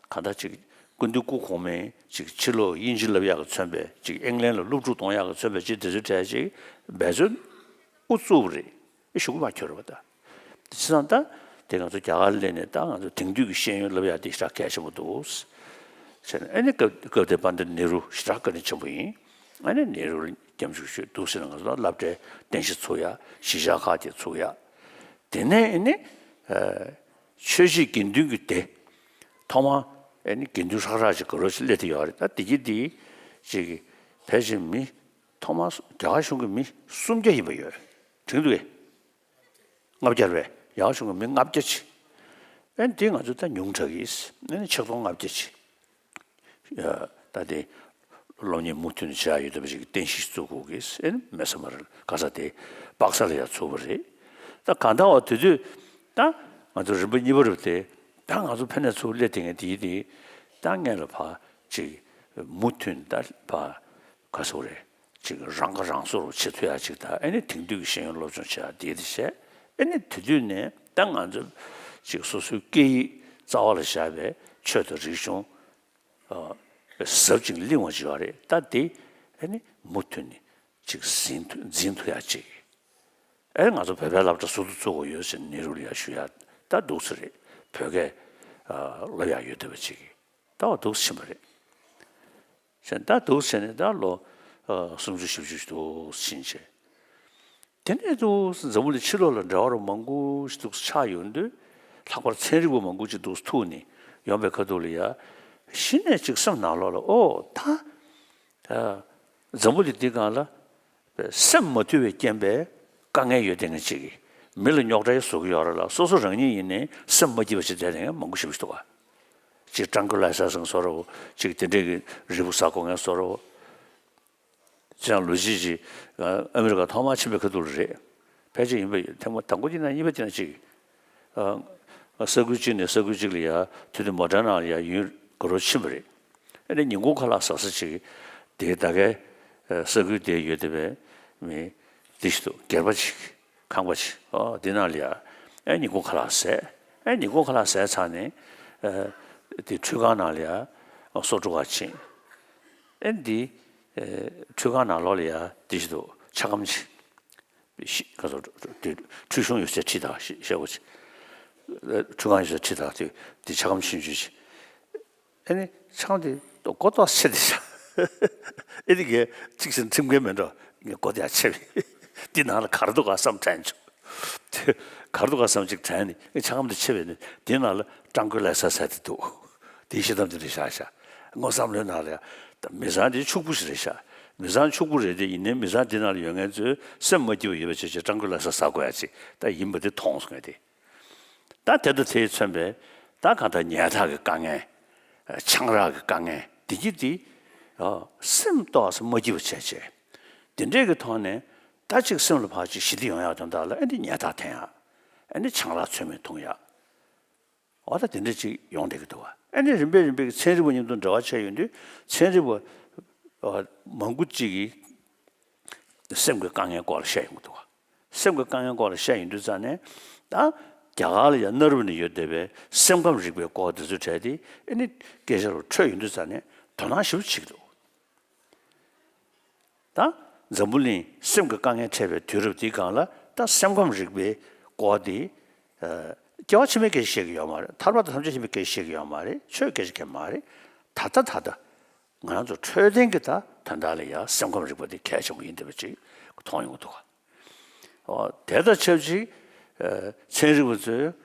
ག་ད་ཅིག་སྐུ་མདུན་སྐུ་གོང་མས་ཅིག་ཕྱི་ལོགས་དབྱིན་ཇི་བསླབ་ཡག་གི་མཚོན་པའི་ཅིག་ཨིང་ལན་ལ་སློབ་ཕྲུག་གཏོང་ཡག་གི་མཚོན་པའི་ཅིག་དེ་ཚོའི་གྲས་ཅིག་འབད་བརྩོན་དབུ་བཙུགས་པ་རེད། ཨེ་གཞུག་གུ་མ་འཁྱོལ་བ་ད། བྱས་ཙང་ད་དེ་ང་ཚོ་རྒྱ་གར་སླེབས་ནས་ད་ང་ཚོ་དེང་དུས་ཀྱི་ཤེས་ཡོན་བསླབ་ཡག་དེ་ཞེ་དྲག་གལ་ཆེན་པོ་འདུག་ཟེར་ནས། ཨེ་ནི་སྐབས་སྐབས་དེ་པཎྜི་ཏ་ནེ་རུ་ཞེ་དྲག་བཀའ་དྲིན་ཆེན་པོ་ཡིན། ཨ་ནི་ནེ་རུ་ལ་སྐྱབས་འཇུག་ཞུས་འདུག་ཟེར་ན་ང་ཚོ་ལ་སློབ་གྲྭའི་རྟེན་གཞི་ཚུགས་ཡ། གཞིས་ཆགས་ཁག་དེ་ཚུགས་ཡ། དེ་ནས་ཨ་ནི་ཆོས་བྱེད་དགེ་འདུན་གྱི་སྡེ་ཐོག་མ་ཨ་ནི་དགེ་འདུན་ཧྲག་ཧྲག་ཅིག་ག་རོ་ཞིག་སླེབས་བསྡད་ཡོད་རེད། ད་དེ་གི་དེ་ཅིག་ཕལ་ཆེར་མི་ཐོག་མ་རྒྱ་གར་གཞུང་གི་མི་སུམ་བརྒྱ་ཡིན་པ་ཡོད། དྲན་འདུག་གས། ལྔ་བརྒྱ་རེད། རྒྱ་གར་གཞུང་གི་མི་ལྔ་བརྒྱ་ཅིག་ཨ་ནི་དེ་ང་ཚོ་ད་ཉུང་དྲགས་ཀྱིས་ཨ་ནི་ཆིག་སྟོང་ལྔ་བརྒྱ་ཅིག་ད་དེ་སློབ་གཉེར་མུ་མཐུད་ནས་བྱེད་ཡག་ཡོད་བསྡད་པ་ཞིག་གི་རྟེན་གཞི་བཙུགས་དགོས་ཀྱི། ཨེ་ནི་མེ་ས་མར་ག་ས་དེ་པག་ས་ལ་ཡང་ཚུགས་པ་རེད། ད་གང་ལྟར་བ་དེ་དུས་ད་ང་ཚོ་རིམ་པ་གཉིས་པ་རུ་དེ་ ད་ང་ཚོ་ཕ་ནས་ཚུར་སླེབས་བསྡད་མཁན་དེ་དེ་ད་སྔོན་ལ་ཕར་ཅིག་མུ་མཐུད་ད་ཕར་ག་ཟེར་དགོས་རེད། ཅིག་རང་ཁ་རང་གསོ་རུ་བྱེད་ཐུབ་ཡ་ཅིག་དང་། ཨ་ནི་དེང་དུས་ཀྱི་ཤེས་ཡོན་སློབ་སྦྱོང་བྱེད་ཡ་དེ་དེ་བྱས། ཨ་ནི་དེ་དུས་ནས་ད་ང་ཚོ་ཅིག་སོ་སོའི་སྐད་ཡིག་རྩ་བ་ལ་བཞག་པའི་ཆོས་དང་རིག་གཞུང་ཟབ་ཅིང་བརླིང་བ་ཅིག་ཡོད་རེད། ད་དེ་ཨ་ནི་མུ་མཐུད་ནས་ཅིག་འཛིན་ཐུབ་འཛིན་ཐུབ་ཡ་ཅིག་ཨེ་ང་ཚོ་བོད་པའི་སློབ་གྲྭ་ཟུར་དུ་བཙུགས་དགོས་ཡོད་ཟེར་ནེ་རུ་ལ་ཡ་ཞུ་ཡ། ད་འདུག་ས་རེད། བོད་སྐད་སློབ་ཡ་ཡོད་བསྡད་པ་ཅིག་ད་འདུག་ཕྱིན་པ་རེད། ཟེར་ད་འདུག་ཟེར་ནས་ད་ལོ་སུམ་ཅུ་བཞི་བཅུ་ཞིག་འདུག་ཕྱིན་བྱས། དེ་ནས་འདུག་འཛམ་བུ་གླིང་ཕྱི་ལོགས་ལ་འབྲེལ་བ་རུ་མང་པོ་ཞིག་འདུག་ཆགས་ཡོང་དུས། ལྷག་པར་ཚན་རིག་པ་མང་པོ་ཅིག་འདུག་ཐུག་ནས་ཡོང་པའི་ཁ་ཐུག་ལ་ཡ། གཞི་ནས་ཅིག་སེམས་ནང་ལོགས་ལ་ཨོ་ད། འཛམ་བུ་གླིང་འདི་སྒང་ལ་སེམས་མ་དུལ་བའི་རྐྱེན་པས་དཀའ་ངལ་ཡོད་བསྡད་མཁན་ཅིག་མི་ལ་རྙོག་དྲ་བཟོ་གི་ཡོད་རེད་ལ། སོ་སོ་རང་ཉིད་ཡིན་ནའི་སེམས་མ་སྐྱིད་པ་ཞིག་བསྡད་མཁན་མང་པོ་ཞིག་འདུག་ག་ཅིག་ཊྲན་ཀུ་ལའི་ཛར་ཟེར་མཁན་བཟོ་འདྲ་བོ། ཅིག་དེ་འདྲས་ཀྱི་རིལ་བུ་ཟ་དགོས་མཁན་བཟོ་འདྲ་བོ། ཅིག་ལོ་རྒྱུས་ཅིག་ཨ་མི་རི་ཀ་ཐོག་མར་ཕྱིན་པའི་ཁ་ཐུག་ལ་རེད། ཕལ་ཆེར་ཡིན་པ་ཡོད། ཐེངས་མ་དང་པོ་དེ་ན་གཉིས་པ་དེ་ན་ཅིག་ཨ་ས་ཁུལ་གཅིག་ནས་ས་ཁུལ་གཅིག་ལ་ཡ་དུས་དུས་མོ་ཊའི་ནང་ལ་ཡ་ཡུན་དགའ་རབ་ཕྱིན་པ་རེད། ཨ་ནི་ཉིན་གུང་ཁ་ལག་ཟ་ས་ཅིག་དེ་ད་གའི་ས་ཁུལ་དེ་ཡོད་བསྡད་པའི་མི་དེ་ཞིག་འདུག་སྒེར་པ་ཅིག་ཁང་པ་ཅིག་ཨོ་དེ་ནང་ལ་ཡ། ཨ་ཉིན་གུང་ཁ་ལག་ཟས། ཨ་ཉིན་གུང་ཁ་ལག་ཟས་ཚར་ནས་ཨ་དེ་ཁྲུས་ཁང་ནང་ལ་ཡ་སོ་བཀྲུ་གར་ཕྱིན། ཨ་འདི་ཨ་ཁྲུས་ཁང་ནང་ལོགས་ལ་ཡ་དེ་ཞིག་འདུག་ཆ་སྒམ་ཅིག་ཤི་ག་ཚོད་དེ་ཁྲུས་གཞོང་ཡོད་ཚད་ཁྲིད་དང་ཤི་ཤེས་གོ་ཅིག་ཁྲུས་ཁང་ཡོད་ཚད་ཁྲིད་དང་དེ་དེ་ཆ་སྒམ་ཆུང་ཆུང་ཅིག་ཨ་ནི་ཆང་དེ་ཏོག་མགོ་ཏོག་ཆེ་དེ་ཤ། ཨ་ནི་གས་གཅིག་བཞིན་ཁྲིམས་འགལ་མེད་འགྲོ། ངས་མགོ་དེ་ཡང་ཆེ་བས། འདི་ནང་ལ་གར་འདུག་ག་བསམ་དྲན་བྱུང་། དེ་གར་འདུག་ག་བསམ་ཅིག་དྲན་ནས་ཨ་ཆང་དེ་ཆེ་བས་ནི་འདི་ནང་ལ་ཀྲང་ཀོའི་ལ་ས་ས་དེ་འདུག་དེའི་ཤེས་གཏམ་དེ་རེད་ཤག་ཤག་དངོས་བསམ་བློའི་ནང་ལ་ཡ། ད་མི་ཚང་དེ་ཕྱུག་པོ་ཞིག་རེད་ཤག་མི་ཚང་ཕྱུག་པོ་རེད་དེ་ཡིན་ནའི་མི་ཚང་འདི་ནང་ལ་ཡོད་མཁན་ཚོས་སེམས་མ་སྐྱིད་པ་ཡོད་པ་བྱས་བྱས་ཀྲང་ཀོའི་ལ་ས་ཟ་དགོས་ཡ་ཅིག་ད་ཡིན་པ་དེ་མཐོང་སོང་ངས་དེ། ད་དེ་དང་དེས་མཚོན་པའི་ད་གང་ལྟར་ཉལ་ཐག་གི་དཀའ་ངལ། ཆང་རག་གི་དཀའ་ངལ་འདི་གྱིས་འདི་སེམས་ཏོག་ཙམ་མ་སྐྱིད་པ་བྱས་བྱས། འདི་འདྲས་ཀྱི་ཐོག་ནས་ད་ཅིག་སེམས་ལ་ཕར་ཅིག་ཞི་བདེ་ཡོང་ཡག་དོན་དག་ལ་ཨ་ནི་ཉལ་ཐག་འཐེན་ཡག་ཨ་ནི་ཆང་རག་ཚོད་མེད་འཐུང་ཡག་འོ་ད་དེ་འདྲ་ཅིག་ཡོང་བསྡད་ཀྱི་འདུག་བ། ཨ་ནི་རིམ་པས་རིམ་པས་ཀྱི་ཚན་རིག་པ་མཉམ་དུ་འབྲེལ་བ་བྱས་ཡོང་དུས་ཚན་རིག་པ་མང་པོ་ཅིག་གིས་སེམས་ཀྱི་དཀའ་ངལ་སྐོར་ལ་བཤད་ཡོང་གི་འདུག་བ། སེམས་ཀྱི་དཀའ་ངལ་སྐོར་ལ་བཤད་ཡོང་དུས་ཙང་ནས་ད་རྒྱ་གར་ལ་ཡང་གནའ་རབས་ནས་ཡོད་བསྡད་པའི་སེམས་ཁམས་རིག་པའི་སྐོར་དེ་ཚོའི་གྲས་དེ་ཨ་ནི་སྐད་ཆ་རུ་འཕྲོད་ཡོང་དུས་ཙང་ནས་དོ་སྣང་ཞེ་པོ་བྱེད་ཀྱི་འདུག་ད་འཛམ་བུ་གླིང་སེམས་ཀྱི་དཀའ་ངལ་འཕྲད་པའི་དུས་རབས་འདིའི་སྒང་ལ་ད་སེམས་ཁམས་རིག་པའི་སྐོར་འདི་ཨ་སྐྱེ་བ་ཕྱི་མའི་སྐད་ཆ་བཤད་ཀྱི་ཡོད་མ་རེད། ཐར་པ་དང་ཐམས་ཅད་མཁྱེན་པའི་སྐད་ཆ་བཤད་ཀྱི་ཡོད་མ་རེད། ཆོས་སྐད་ཆ་བཤད་མ་རེད། ད་ལྟ་ད་ལྟ་ང་རང་ཚོ་འཕྲོད་བསྟེན་གྱི་ད་དོན་དག་ལ་ཡང་སེམས་ཁམས་རིག་པ་འདི་གལ་ཆེན་པོ་ཡིན་བསྡད་པ་ཅིག་མཐོང་ཡོང་གི་འདུག་ག་ཨོ་དེ་དང་ཆབས་ཅིག་ཨ་ཚན་རིག་པ་ཚོས་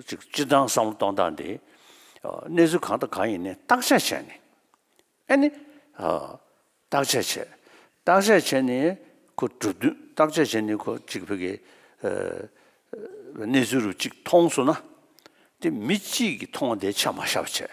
ཅིག་སྤྱིར་བཏང་བསམ་བློ་གཏོང་སྟངས་འདི་ཨ་གནས་ཚུལ་གང་དང་གང་ཡིན་ནའི་བརྟག་དཔྱད་བྱས་ནས། ཨ་ནི། ཨ། བརྟག་དཔྱད་བྱས། བརྟག་དཔྱད་བྱས་ནས་ཁོ་གྲུབ་དོན་བརྟག་དཔྱད་བྱས་ནས་ཁོ་གཅིག་ཕ་གི། ཨ། གནས་ཚུལ་རུ་གཅིག་མཐོང་སོང་ན། དེ་མི་གཅིག་གིས་མཐོང་བ་དེ་ཆ་མ་བཞག་པ་བྱས།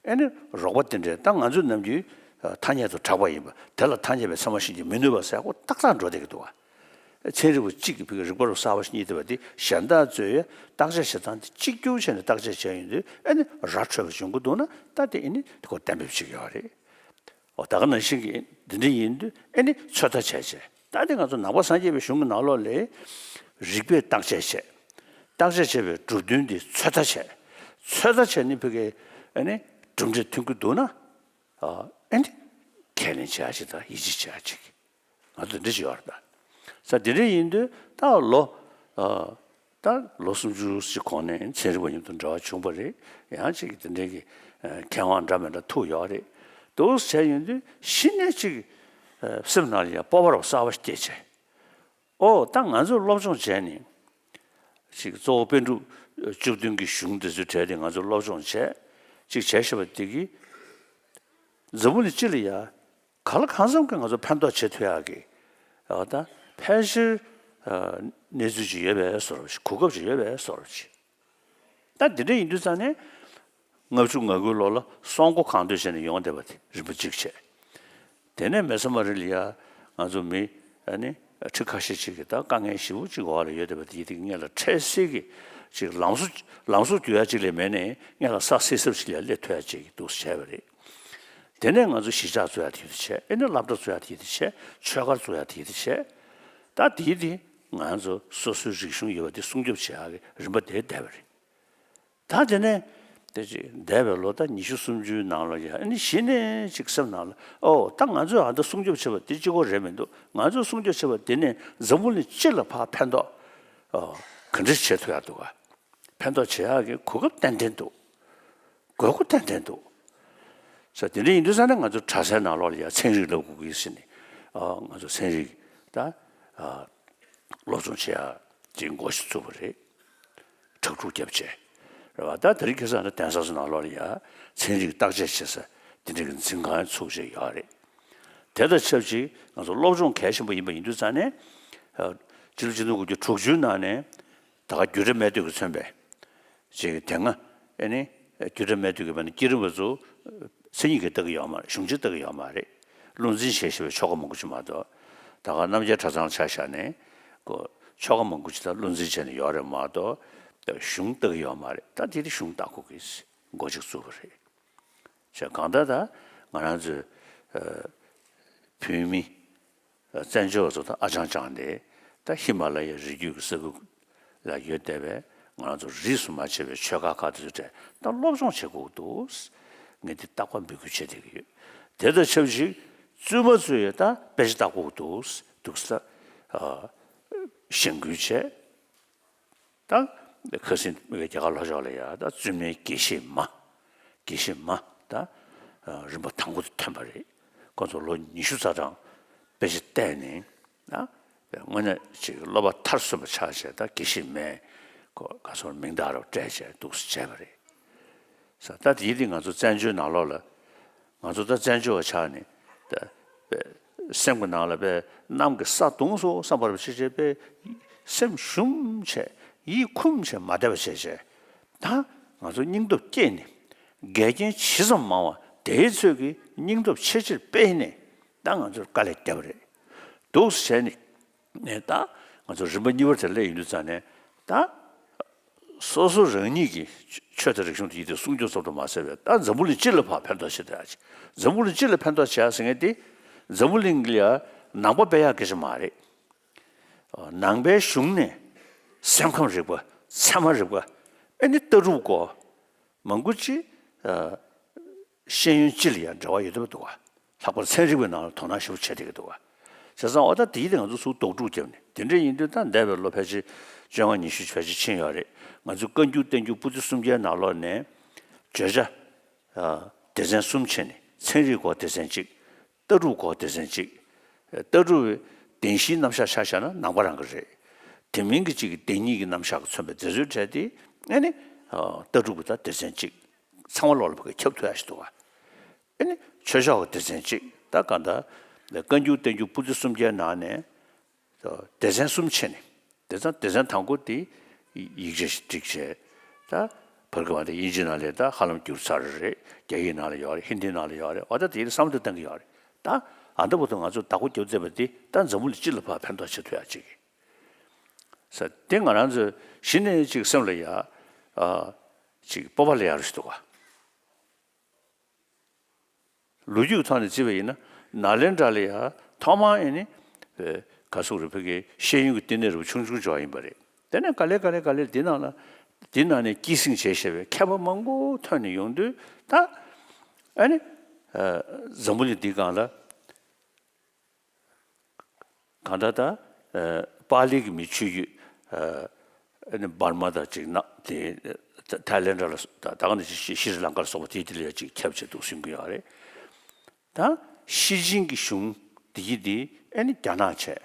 ཨ་ནི་རོགས་པ་དེ་འདྲས་ད་ང་ཚོས་ནམ་རྒྱུན་ཐ་སྙད་དུ་གྲགས་པ་ཡིན་པ་དེ་ལ་ཐ་སྙད་པའི་ཚད་མ་བཞིན་གྱིས་མི་གནོད་པ་ཟེར་ཁོ་ཏག་ཏག་འགྲོ་བསྡད་ཀྱི་འདུག་བ། ཚན་རིག་པ་གཅིག་གིས་བོད་ཀྱི་རིག་པ་རུ་གསར་བ་ཞིག་རྙེད་བསྡད་པ་དེ་གཞན་དག་ཚོས་བརྟག་དཔྱད་བྱེད་སྟངས་དེ་གཅིག་གྱུར་བྱས་ནས་བརྟག་དཔྱད་བྱས་ཡོང་དུས་ཨ་ནི་ར་འཕྲོད་པ་བྱུང་གི་འདུག་ན་ད་དེ་ཨ་ནི་ཁོ་གཏན་འབེབས་བྱེད་ཀྱི་ཡོད་རེད། འོ་ད་ག་ནང་བཞིན་གྱི་འདི་འདྲ་ཡིན་དུས་ཨ་ནི་ཚོད་ལྟ་བྱས་བྱས་ད་དེ་ང་ཚོ་ནང་པ་སངས་རྒྱས་པའི་གཞུང་གི་ནང་ལོགས་ལས་རིགས་པས་བརྟག་དཔྱད་བྱས། བརྟག་དཔྱད་བྱས་པའི་གྲུབ་དོན་དེ་ཚོད་ལྟ་བྱས། ཚོད་ལྟ་བྱས་ནས་བོད་ཀྱི་ཨ་ནི་གྲུབ་འབྲས་ཐོན་གྱི་འདུག་ན། ཨ་ནི་ཁས་ལེན་བྱེད་ཡ་ཅིག་དང་ཡིད་ཆེས་བྱེད་ཡ་ཅིག་ང་ཚོ་འདི་འདྲ་ཞིག་ཡོད་རེད་ད། ས་འདི་འདྲ་ཡིན་དུས་ད་ལོ། ཨ། ད་ལོ་སུམ་ཅུ་ཞིག་གོང་ནས་ཚན་རིག་པ་མཉམ་དུ་འབྲེལ་བ་བྱུང་བ་རེད། ཡང་ཅིག་འདི་འདྲའི་གི་ཨ་མཁས་དབང་འདྲ་མི་འདྲ་ཐུག་ཡོད་རེད། འདུག་བྱས་ཡོང་དུས་གཞི་ནས་ཅིག་ཨ་སེམས་ནང་ལ་ཡང་སྤོབས་པ་རབ་གསར་བ་ཞིག་སྐྱེས་བྱས། ཨོ་ད་ང་ཚོས་སློབ་སྦྱོང་བྱས་ནས། ཅིག་གཙོ་བོ་པཎ་གྲུབ་བཅུ་བདུན་གྱི་གཞུང་འདི་ཚོའི་གྲས་དེ་ང་ཚོས་སློབ་སྦྱོང་བྱས། ཅིག་བྱས་ཤེས་པ་དེ་གིས། འཛམ་བུ་གླིང་སྤྱི་ལ་ཡ། ག་ལ་གང་འཚམ་གྱིས་ང་ཚོ་ཕན་ཐོགས་བྱེད་ཐུབ་ཡག་གི། ཨ་ད་ཕལ་ཆེར་ཨ་གནས་ཚུལ་ཅིག་ཡོད་པའི་བཟོ་འདྲ་ཞིག་གོ་སྐབས་ཅིག་ཡོད་པའི་བཟོ་འདྲ་ཞིག་ད་འདི་འདྲ་ཡིན་དུས་ཙང་ནས། ལྔ་བཅུ་ང་དགུའི་ལོ་ལ་སྲོག་མགོ་གང་འདོད་བྱས་ནས་ཡོང་བསྡད་པ་དེ་རིམ་པ་གཅིག་བྱས། དེ་ནས་མེད་ས་མ་རེད་ལ་ཡ། ང་ཚོ་མི་ཨ་ནི་ཁྲི་ཁ་ཤས་ཅིག་གིས་ད་དཀའ་ངལ་ཞེ་པོ་ཅིག་འོག་ལ་ཡོད་བསྡད་པ་དེ་ཡིན་དུས་ངེད་ལ་འཕྲལ་སེལ་གྱི་ ཅིག་ལམ་བཟོ་ལམ་བཟོ་རྒྱུ་ཡ་ཅིག་ལས་མེད་ནས་སྔོན་ལ་ས་སེ་སེབ་ཅིག་ལ་སླེབས་ཐུབ་ཡ་ཅིག་འདུག་བྱས་པ་རེད། དེ་ནས་ང་ཚོ་གཞིས་ཆགས་བཙུགས་ཡ་དེ་དེ་བྱས། ཨེ་ནས་སློབ་གྲྭ་བཙུགས་ཡ་དེ་དེ་བྱས། ཆོས་སྒར་བཙུགས་ཡ་དེ་དེ་བྱས། ད་དེའི་དེ་ང་ཚོ་སོ་སོའི་རིག་གཞུང་ཡོད་པ་དེ་སྲུང་སྐྱོབ་བྱེད་ཡ་གི་རིམ་པ་དེ་བསྡད་པ་རེད། ད་དེ་ནས་དེ་ཅིག་འདས་པའི་ལོ་ད་ཉི་ཤུ་སུམ་ཅུའི་ནང་ལ་ཡ་ཨ་ནི་གཞི་ནས་ཅིག་སེམས་ནང་ལ་ཨོ་ད་ང་ཚོས་ཨ་ད་སྲུང་སྐྱོབ་བྱེད་པ་དེ་གཅིག་པོ་རེད་མི་འདུག་ང་ཚོས་སྲུང་སྐྱོབ་བྱེད་པ་དེ་ནས་འཛམ་བུ་གླིང་སྤྱི་ལ་ཕར་ཕན་ཐོགས་ཨོ་ག་འདྲ་བྱེད་ཐུབ་ཡ་འདུག་ག་ཕན་ཐོགས་བྱེད་ཡག་གི་གོ་སྐབས་ཏན་ཏན་འདུག་དགོས་མཁོ་ཏན་ཏན་འདུག་ས་དེ་འདྲ་ཡིན་དུས་ཙང་ནས་ང་ཚོ་གྲྭ་སའི་ནང་ལོགས་ལ་ཡ་ཚན་རིག་བསླབ་དགོས་ཀྱི་ཟེར་ནས་ཨ་ང་ཚོ་ཚན་རིག་ད་ཨ་སློབ་སྦྱོང་བྱེད་ཡག་ཅིག་འགོ་ཞིག་བཙུགས་པ་རེད། དྲག་སྒྲུག་བརྒྱབ་བྱས། རེད་བ། ད་དེ་རིང་ཁ་སང་ད་གདན་ས་སོགས་ནང་ལོགས་ལ་ཡ་ཚན་རིག་བརྟག་དཔྱད་བྱེད་ས་དེ་འདྲ་གི་འཛིན་ཁང་ཚུགས་བྱས་ཡོད་རེད། དེ་དང་ཆབས་ཅིག་ང་ཚོ་སློབ་སྦྱོང་གལ་ཆེན་པོ་ཡིན་པ་ཡིན་དུས་ཙང་ནས་ཨ་སྤྱི་ལོ་ཆིག་སྟོང་དགུ་བརྒྱ་དྲུག་ཅུའི་ནང་ནས་ད་ག་རྒྱུད་གྲྭ་སྨད་སྟོད་ཀྱིས་མཚོན་པའི་ཅིག་དེ་སྔ་ཨེ་ནི་རྒྱུད་གྲྭ་སྨད་སྟོད་ཀྱི་བར་ན་བསྐྱེད་རིམ་པ་ཚོ་མཚན་ཉིད་ཀྱིས་ལྟ་གི་ཡོད་མ་རེད། གཞུང་ཆེན་ལྟ་གི་ཡོད་མ་རེད། བློ་འཛིན་བྱས་བྱས་པའི་ཆོ་ག་མང་པོ་ཅིག་མ་གཏོགས། ད་ག་རྣམ་རྒྱལ་གྲྭ་ཚང་ཆ་བཞག་ནས་ཁོ་ཆོ་ག་མང་པོ་ཅིག་ད་བློ་འཛིན་བྱས་ནས་ཡོད་རེད་མ་གཏོགས་གཞུང་ལྟ་གི་ཡོད་མ་རེད། ད་དེ་དེ་གཞུང་ལྟ་དགོས་ཀྱི་འགོ་ཅིག་བཙུགས་པ་རེད། བྱས་གང་ལྟར་ད་ང་རང་ཚོའི་ཨ་བོད་མི་བཙན་བྱོལ་བ་ཚོ་ད་ཨ་ཅང་ཅང་དེ་ད་ཧི་མ་ལ་ཡའི་རི་རྒྱུད་ཀྱི་ས་ཁུལ་ལ་ཡོད་བསྡད་པའི་ང་རང་ཚོ་རིས་སུ་མ་ཆད་པའི་ཆོས་ཁ་ཁག་དེ་ཚོ་གྲས་ད་སློབ་སྦྱོང་བྱེད་དགོས་འདུག་ངས་འདི་རྟག་པར་འབོད་སྐུལ་བྱེད་བསྡད་ཀྱི་ཡོད། དེ་དང་ཆབས་ཅིག་བཙུན་མ་ཚོས་ཡང་ད་དཔེ་ཆ་ལྟ་དགོས་འདུག་འདུག་ས་ཨ་གཞེན་སྐུལ་བྱས། ད་ཁ་སང་རྒྱ་གར་ལྷོ་ཕྱོགས་ལ་ཡ་ད་བཙུན་མའི་དགེ་བཤེས་མ། དགེ་བཤེས་མ་ད་རིམ་པ་དང་པོ་དེ་ཐོན་པ་རེད། ཁོང་ཚོ་ལོ་ཉི་ཤུ་རྩ་གྲངས་དཔེ་ཆ་བལྟས་ནས་ད་དངོས་གནས་ཅིག་སློབ་པ་མཐར་སོན་པ་ཆགས་བྱས་ད་དགེ་བཤེས་མའི་གོ་ག་སོར་མིང་རྟགས་རབ་སྤྲད་བྱས་འདུག་སེ་བྱས་པ་རེད། ས་ད་དེའི་དེ་ང་ཚོ་བཙན་བྱོལ་ནང་ལོགས་ལ་ང་ཚོ་ད་བཙན་བྱོལ་བ་ཆགས་ནས་ད་དཔེ་སེམས་ཀྱི་ནང་ལ་དཔེ་གནམ་གྱིས་ས་བརྡུངས་སོང་བསམ་པ་རེ་བྱས་བྱས་དཔེ་སེམས་ཞུམ་བྱས་ཡིད་ཁུམ་བྱས་མ་བསྡད་པ་བྱས་བྱས་ད་ང་ཚོ་སྙིང་སྟོབས་བསྐྱེད་ནས་འགལ་རྐྱེན་ཇི་ཙམ་མང་བ་དེའི་ཚོད་ཀྱིས་སྙིང་སྟོབས་ཆེ་ཆེར་སྤེལ་ནས་ད་ང་ཚོར་དཀའ་ལས་བརྒྱབ་པ་རེད། འདུག་སེ་བྱས་ནས་ནས་ད་ང་ཚོ་རིམ་པ་གཉིས་པར་དེ་སླེབས་ཡོང་དུས་ཙང་ནས་ད། སོ་སོ་རང་ཉིད་ཀྱི་ཆོས་དང་རིག་གཞུང་དེ་ཡིད་དུ་སྲུང་སྐྱོབ་ཙམ་དུ་མ་ཟད་པའི་ད་འཛམ་བུ་གླིང་སྤྱི་ལ་ཕར་ཕན་ཐོགས་བྱེད་ཐུབ་ཡ་ཅིག་འཛམ་བུ་གླིང་སྤྱི་ལ་ཕན་ཐོགས་བྱེད་ཡ་ཟེར་མཁན་དེ་འཛམ་བུ་གླིང་ལ་ཡ་ནང་པ་སྤེལ་ཡ་སྐད་ཆ་མ་རེད། ནང་པའི་གཞུང་ནས་སེམས་ཁམས་རིག་པ་ཚད་མ་རིག་པ་ཨེ་ནི་ལྟ་གྲུབ་སྐོར་མང་པོ་ཅིག་ཤེས་ཡོན་སྤྱི་ལ་ཡང་འབྲེལ་བ་ཡོད་བསྡད་པ་འདུག་ག་ལྷག་པར་ཚན་རིག་པའི་ནང་ལ་དོ་སྣང་ཞེ་པོ་བྱས་བསྡད་ཀྱི་འདུག་ག་བྱས་ཙང་འོ་ད་དེའི་དེ་ང་ཚོ་ཚུར་ལྡོག་ཕྲུག་བརྒྱབ་ནས་དེ་འདྲ་ཡིན་དུས་ད་འདས་པའི་ལོ་ཕལ་ཆེར་བཅོ་ལྔ་ཉི་ཤུ་ཕལ་ཆེར་ཕྱིན་ཡོད་རེད། ང་ཚོའི་བཀའ་འགྱུར་བསྟན་འགྱུར་པོ་ཏི་སུམ་བརྒྱའི་ནང་ལོགས་ནས་བརྗོད་བྱ་སྡེ་ཚན་གསུམ་ཕྱེ་ནས་ཚན་རིག་སྐོར་སྡེ་ཚན་གཅིག་ལྟ་གྲུབ་སྐོར་སྡེ་ཚན་གཅིག་ལྟ་གྲུབ་བདེན་བཞིའི་རྣམ་གཞག་ཆ་བཞག་ན་ནང་པ་རང་གི་རེད། དེ་མིན་གྱི་གཅིག་གི་བདེན་གཉིས་ཀྱི་རྣམ་གཞག་གིས་མཚོན་པའི་དེ་ཚོའི་གྲས་དེ་ཨ་ནི་ལྟ་གྲུབ་ཀྱི་ད་སྡེ་ཚན་གཅིག་ཚང་མ་ལོག་ལ་ཕ་གི་ཁྱབ་ཐུབ་ཡ་ཞིག་འདུག་ག་ཨ་ནི་ཆོས་ཕྱོགས་ཀྱི་སྡེ་ཚན་གཅིག་ད་གང་ལྟར་བཀའ་འགྱུར་བསྟན་འགྱུར་པོ་ཏི་སུམ་བརྒྱའི་ནང་ནས་སྡེ་ཚན་གསུམ་ཕྱེ་ནས་སྡེ་ཚན་སྡེ་ཚན་དང་པོ་དེ་ཡིག་ཆ་ཞིག་བསྒྲིགས་བྱས་ད་བར་གྱི་བར་དུ་དབྱིན་ཇིའི་ནང་ལ་ད་ཧ་ལམ་བསྒྱུར་ཚར་རེད། རྒྱ་ཡིག་ནང་ལ་ཡོད་རེད། ཧིན་དིའི་ནང་ལ་ཡོད་རེད། འོ་ད་དེ་བསམ་བློ་བཏང་གི་ཡོད་རེད། ད་ཨ་འདྲ་པོ་དང་ང་ཚོ་བདག་པོ་རྒྱབ་བསྡད་པ་དེ་ད་འཛམ་བུ་གླིང་སྤྱི་ལ་ཕར་ཕན་ཐོགས་བྱེད་ཐུབ་ཡ་ཅིག་ས་དེ་ང་རང་ཚོ་གཞི་ནས་ཅིག་སེམས་ལ་ཡ་ཨ་ཅིག་སྤོབས་པ་སླེབས་ཡ་རེ་ཞིག་འདུག་ག་ལོ་རྒྱུས་ཀྱི་ཐོག་ནས་བརྩིས་པ་ཡིན་ན་ནཱ་ལེནྡྲ་ལ་ཡ་ཐོག་མར་ཨེ་ནི་ག་ཟེར་རེད་ཕ་གི་ཤེས་ཡོན་གྱི་བསྟི་གནས་རུ་ཆུང་ཆུང་ཅིག་ཡིན་པ་རེད། དེ་ནས་ག་ལེ་ག་ལེ་ག་ལེ་འདི་ནང་ལ་འདི་ནང་ནས་སྐྱེད་སྲིང་བྱས་བྱས་པའི་མཁས་པ་མང་པོ་ཐོན་ནས་ཡོང་དུས་ད་ཨེ་ནི་འཛམ་བུ་གླིང་འདིའི་སྒང་ལ། གང་ལྟར་ད་ཨ་པཱ་ལི་གི་མི་ཆོས་བརྒྱུད་ཨ་ཨ་ནི་འབར་མ་དང་གཅིག་ན་དེ་ཐའི་ལེན་ཌ་ལ་ད་ད་ག་ནང་བཞིན་ཤྲི་ལང་ཀ་ལ་སོགས་པ་དེའི་དེ་ལ་ཡང་གཅིག་ཁྱབ་བྱས་འདུག་གསུང་གི་ཡོད་རེད། ད་ཤི་ཅིན་གྱི་གཞུང་འདི་ཡི་འདི་ཨ་ནི་རྒྱ་ནག་བྱས།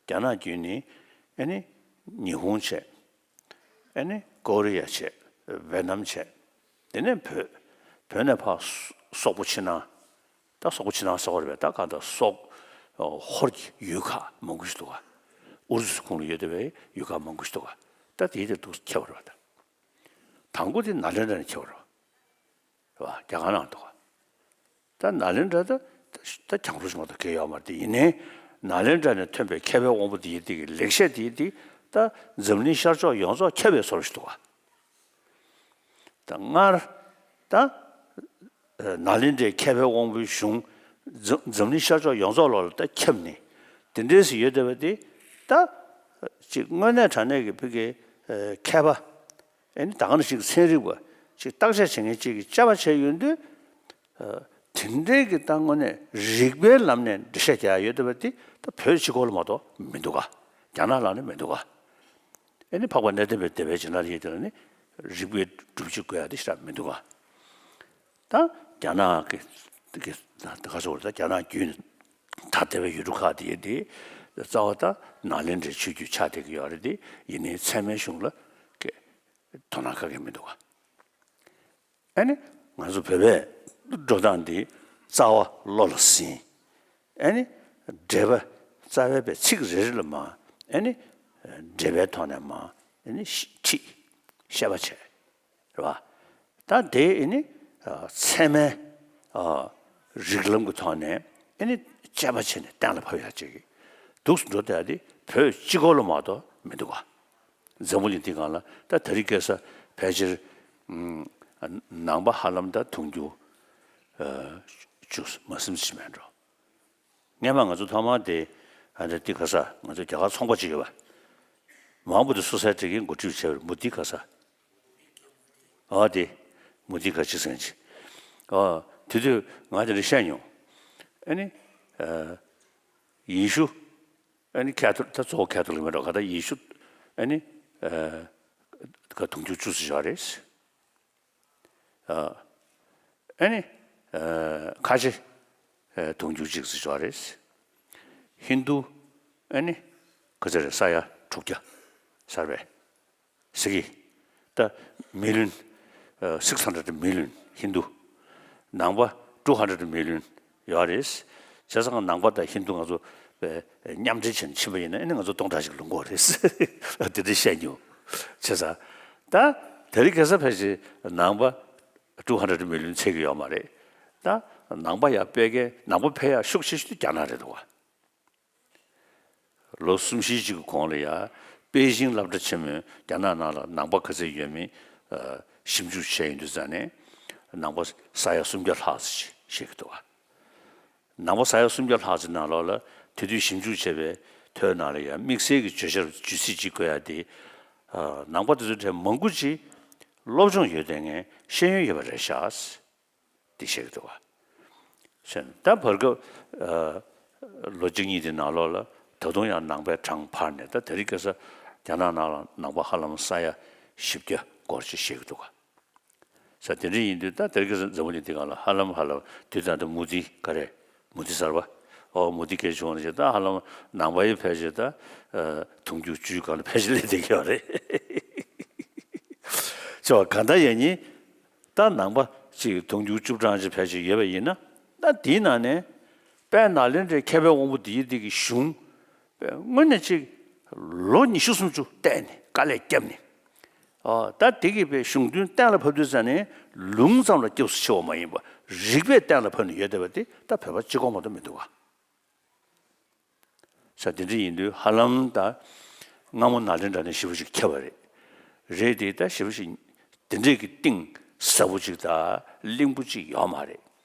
རྒྱ་ནག་བརྒྱུད་ནས་ཨ་ནི་ཉི་ཧོང་བྱས། ཨ་ནི་ཀོ་རི་ཡ་བྱས། ཝེ་ནམ་བྱས། དེ་ནས་བོད། བོད་ནས་ཕར་སོག་པོ་ཕྱི་ནང་། ད་སོག་པོ་ཕྱི་ནང་ཟེར་བ་རེད་པས། ད་གང་ལྟར་སོག་ཧོར་གྱི་ཡུལ་ཁག་མང་པོ་ཞིག་འདུག་ག་ཨུ་རུ་སུ་ཁོངས་ལ་ཡོད་བསྡད་པའི་ཡུལ་ཁག་མང་པོ་ཞིག་འདུག་ག་ད་དེའི་དེ་འདུག་ཁྱབ་པ་རེད་པ། ད་དང་པོ་དེ་ནཱ་ལེནྡྲ་ནས་ཁྱབ་པ་རེད་པ། རེད་པ། རྒྱ་གར་ནང་འདུག་ག་ད་ནཱ་ལེནྡྲ་ད་ད་གྱང་རོ་ཞིག་མ་གཏོགས་གང་ཡོད་མ་རེད། དེ་ཡིན་ནའི་ནཱ་ལེནྡྲ་ནས་ཐོན་པའི་མཁས་པའི་དབང་པོ་དེ་ཡི་དེ་གི་ལེགས་བཤད་དེ་ཡི་དེ་ད་འཛམ་གླིང་ཤར་ཕྱོགས་ཡོངས་རྫོགས་ཁྱབ་པའི་བཟོ་འདྲ་ཞིག་འདུག་ག་ད་སྔར་ད་ནཱ་ལེནྡྲའི་མཁས་པའི་དབང་པོའི་གཞུང་འཛམ་འཛམ་གླིང་ཤར་ཕྱོགས་ཡོངས་རྫོགས་ལོགས་ལ་ད་ཁྱབ་ནས་དེ་འདྲས་སུ་ཡོད་བསྡད་པ་དེ་ད་ཅིག་དངོས་གནས་དྲང་གནས་ཀྱི་ཕ་གིའི་མཁས་པ། ཨེ་ནི་ད་ག་ནང་བཞིན་གྱི་ཚན་རིག་པ་ཅིག་བརྟག་དཔྱད་བྱེད་མཁན་ཅིག་གིས་དཔྱད་པ་བྱས་ཡོང་དུས། དེ་འདྲའི་གི་ད་དངོས་གནས་རིགས་པའི་ལམ་ནས་འགྲེལ་བཤད་རྒྱག་ཡ་ཡོད་བསྡད་པ་དེ་ད་བོད་སྤྱི་ཁོག་ལ་མ་གཏོགས་མི་འདུག་ག་རྒྱ་ནག་ལ་ནི་མི་འདུག་ག་ཨེ་ནི་འཕགས་པ་གནས་བརྟན་པའི་སྡེ་པའི་སྦྱིན་བདག་ཡིན་དེ་ལ་ནི་རིགས་པའི་སྒྲུབ་བྱེད་བཀོད་ཡ་དེ་ཞེ་དྲག་མི་འདུག་ག་ད་རྒྱ་ནག་གི་གི་ད་ག་ཚོད་རེད། ད་རྒྱ་ནག་བརྒྱུད་ནས་ད་ལྟ་བའི་ཡུལ་གྲུ་ཁག་དེ་ཡིན་དེ་རྩ་བ་ད་ནཱ་ལེནྡྲའི་ཆོས་བརྒྱུད་ཆགས་བསྡད་ཀྱི་ཡོད་རེད། དེ་ཡིན་ནའི་ཚད་མའི་གཞུང་ལ་གི་དོ་སྣང་ག་གེ་མི་འདུག་ག་ཨ་ནི་ང་ཚོ་བོད་པའི་འགྲོ་སྟངས་འདི་རྩ་བ་བློ་ལ་ཟིན། ཨ་ནི་འགྲེལ་པ་རྩ་བའི་པའི་ཚིག་རེ་རེ་ལ་མ་ཨ་ནི་འགྲེལ་པའི་ཐོག་ནས་མ་ཨ་ནི་ཤི་ཁྲིད་བཤད་པ་བྱས་རེད་བ། ད་དེ་ཨ་ནི་ཚད་མའི་རིགས་ལམ་གྱི་ཐོག་ནས་ཨ་ནི་དཔྱད་པ་བྱས་ནས་གཏན་ལ་ཕབ་ཡག་ཅིག་འདུག་འགྲོ་བསྡད་དེ་བོད་སྤྱི་ཁོག་ལ་མ་གཏོགས་མི་འདུག་ག་འཛམ་བུ་གླིང་འདི་སྒང་ལ་ད་དེ་རིང་ཁ་སང་ཕལ་ཆེར་ནང་པ་ཧ་ལམ་ད་དུང་ཕྱུར་བཅུ་མ་ཟིན་ཅིག་མེད་འགྲོ། སྔན་མ་ང་ཚོ་ཐོག་མར་དེ་ཨ་འདྲ་འདི་ག་ས་ང་ཚོ་རྒྱ་གར་ཚོང་པ་ཅིག་ཡོད་པ། མང་པོ་དེ་སུ་སའི་དྲེག་གིན་འགོ་ཁྲིད་བྱས་པ་རེད། མུ་དི་ག་ས། ཨ་དེ་མུ་དི་ག་ཅིག་ཟེར་ཅིག་ཨ་དེ་དུས་ང་དེ་འདྲ་བཤད་མྱོང་། ཨ་ནི་ཡེ་ཤུ། ཨ་ནི་ཁ་ཐོ་ད་གཙོ་བོ་ཁ་ཐོ་ལིག་མེད་འགྲོ་ག་ད་ཡེ་ཤུ། ཨ་ནི་ག་དུང་ཕྱུར་བཅུ་ཙམ་ཡོད་རེད། ཨ་ནི་ཁ་ཆེ་དུང་ཕྱུར་གཅིག་ཙམ་ཡོད་རེད། ཧིན་དུ་ཨ་ནི་ག་ཚོད་རེད། ས་ཡ་དྲུག་བརྒྱ་ཟེར་བས། ཟེར་གི་ད་མི་ལིན། six hundred million ཧིན་དུ། ནང་པ་two hundred million ཡོད་རེད། བྱས་ཙང་ནང་པ་དང་ཧིན་དུ་ང་ཚོ་མཉམ་འབྲེལ་བྱས་ནས་ཕྱིན་པ་ཡིན་ན་ཨ་ནི་ང་ཚོ་སྟོང་ཕྲག་ཞིག་ལོན་གྱི་ཡོད་རེད། དེ་འདྲ་བཤད་མྱོང་། བྱས་ཙང་ད་དེ་རིང་ཁ་སང་ཕལ་ཆེར་ནང་པ་two hundred million ཚད་ཀྱི་ཡོད་མ་རེད། ད་ནང་པ་ཡར་སྤེལ་མཁན་ནང་པ་འཕེལ་ཡག་ཤུགས་ཆེ་ཤོས་དེ་རྒྱ་ནག་རེད་འདུག་བ། ལོ་གསུམ་བཞི་ཅིག་གི་གོང་ལ་ཡ་པེ་ཅིང་སློབ་གྲྭ་ཆེན་མོས་རྒྱ་ནག་ནང་ལ་ནང་པ་ག་ཚད་ཡོད་མེད་ཨ་ཞིབ་འཇུག་བྱས་ཡོང་དུས་ཙང་ནས་ནང་པ་ས་ཡ་སུམ་བརྒྱ་ལྷག་ཙམ་ཞིག་བཤད་ཀྱི་འདུག་བ། ནང་པ་ས་ཡ་སུམ་བརྒྱ་ལྷག་ཙམ་ནང་ལོགས་ལ་དེ་དུས་ཞིབ་འཇུག་བྱས་པའི་ཐོའི་ནང་ལ་ཡ་དམིགས་བསལ་གྱི་བརྗོད་བྱ་བརྗོད་ཚིག་ཅིག་བཀོད་ཡ་དེ་ཨ་ནང་པ་དེ་ཚོའི་གྲས་མང་པོ་ཅིག་སློབ་སྦྱོང་ཡོད་བསྡད་མཁན་ཤེས་ཡོན་ཡོད་པ་རེད་ཤག་འདི་བཤད་ཀྱི་འདུག་བ། ཞེས་ད་བར་སྐབས་ཨ་ལོ་གཅིག་གཉིས་དེ་ནང་ལོགས་ལ་ད་དུང་ཡང་ནང་པའི་གྲངས་འཕར་ནས་ད་དེ་རིང་ཁ་སང་རྒྱ་ནག་ནང་ལ་ནང་པ་ཧ་ལམ་ས་ཡ་བཞི་བརྒྱ་སྐོར་ཅིག་བཤད་ཀྱི་འདུག་ག་ས་དེ་འདྲ་ཡིན་དུས་ད་དེ་རིང་ཁ་སང་འཛམ་བུ་གླིང་འདི་སྒང་ལ་ཧ་ལམ་ཧ་ལམ་དུས་ད་ལྟ་མུ་དི་ག་རེ་མུ་དི་གསར་པ་ཨོ་མུ་དི་སྐད་བྱུང་བ་ནས་ད་ཧ་ལམ་ནང་པ་ཡི་ཕལ་ཆེར་ད་ཨ་དུང་ཕྱུར་བཅུའི་སྒང་ལ་ཕལ་ཆེར་སླེབས་བསྡད་ཀྱི་ཡོད་རེད། ཅོ་གང་ལྟར་ཡང་ཉིན། ད་ནང་པ་ཅིག་དུང་ཕྱུར་བཅུ་གྲངས་ཅིག་ཕལ་ཆེར་ཡོད་པ་ཡིན་ན། ད་དེའི་ནང་ནས་དཔལ་ནཱ་ལེནྡྲའི་མཁས་པའི་དབང་པོ་འདི་ཡི་འདི་གི་གཞུང་དངོས་གནས་ཅིག་ལོ་ཉི་ཤུ་སུམ་ཅུ་བལྟས་ནས་དཀའ་ལས་བརྒྱབ་ནས། ཨ་ད་དེ་གི་པའི་གཞུང་དོན་གཏན་ལ་ཕབ་དུས་ཙང་ནས་ལུང་ཙམ་ལ་སྐྱབས་སུ་མཆིའོ་མ་ཡིན་པ་རིགས་པས་གཏན་ལ་ཕབ་ནས་ཡོད་བསྡད་པ་དེ་ད་བོད་པ་གཅིག་པོ་མ་གཏོགས་མི་འདུག་ག་ས་དེ་འདྲ་ཡིན་དུས་ཧ་ལམ་ད་སྔ་མོ་ནཱ་ལེནྡྲ་ནས་ཞེ་པོ་ཅིག་ཁྱབ་པ་རེད། རེད་དེ་ད་ཞེ་པོ་ཅིག་དེ་འདྲས་ཀྱི་གཏིང་ཟབ་པོ་ཅིག་དང་བརླིང་པོ་ཅིག་ཡོད་མ་རེད།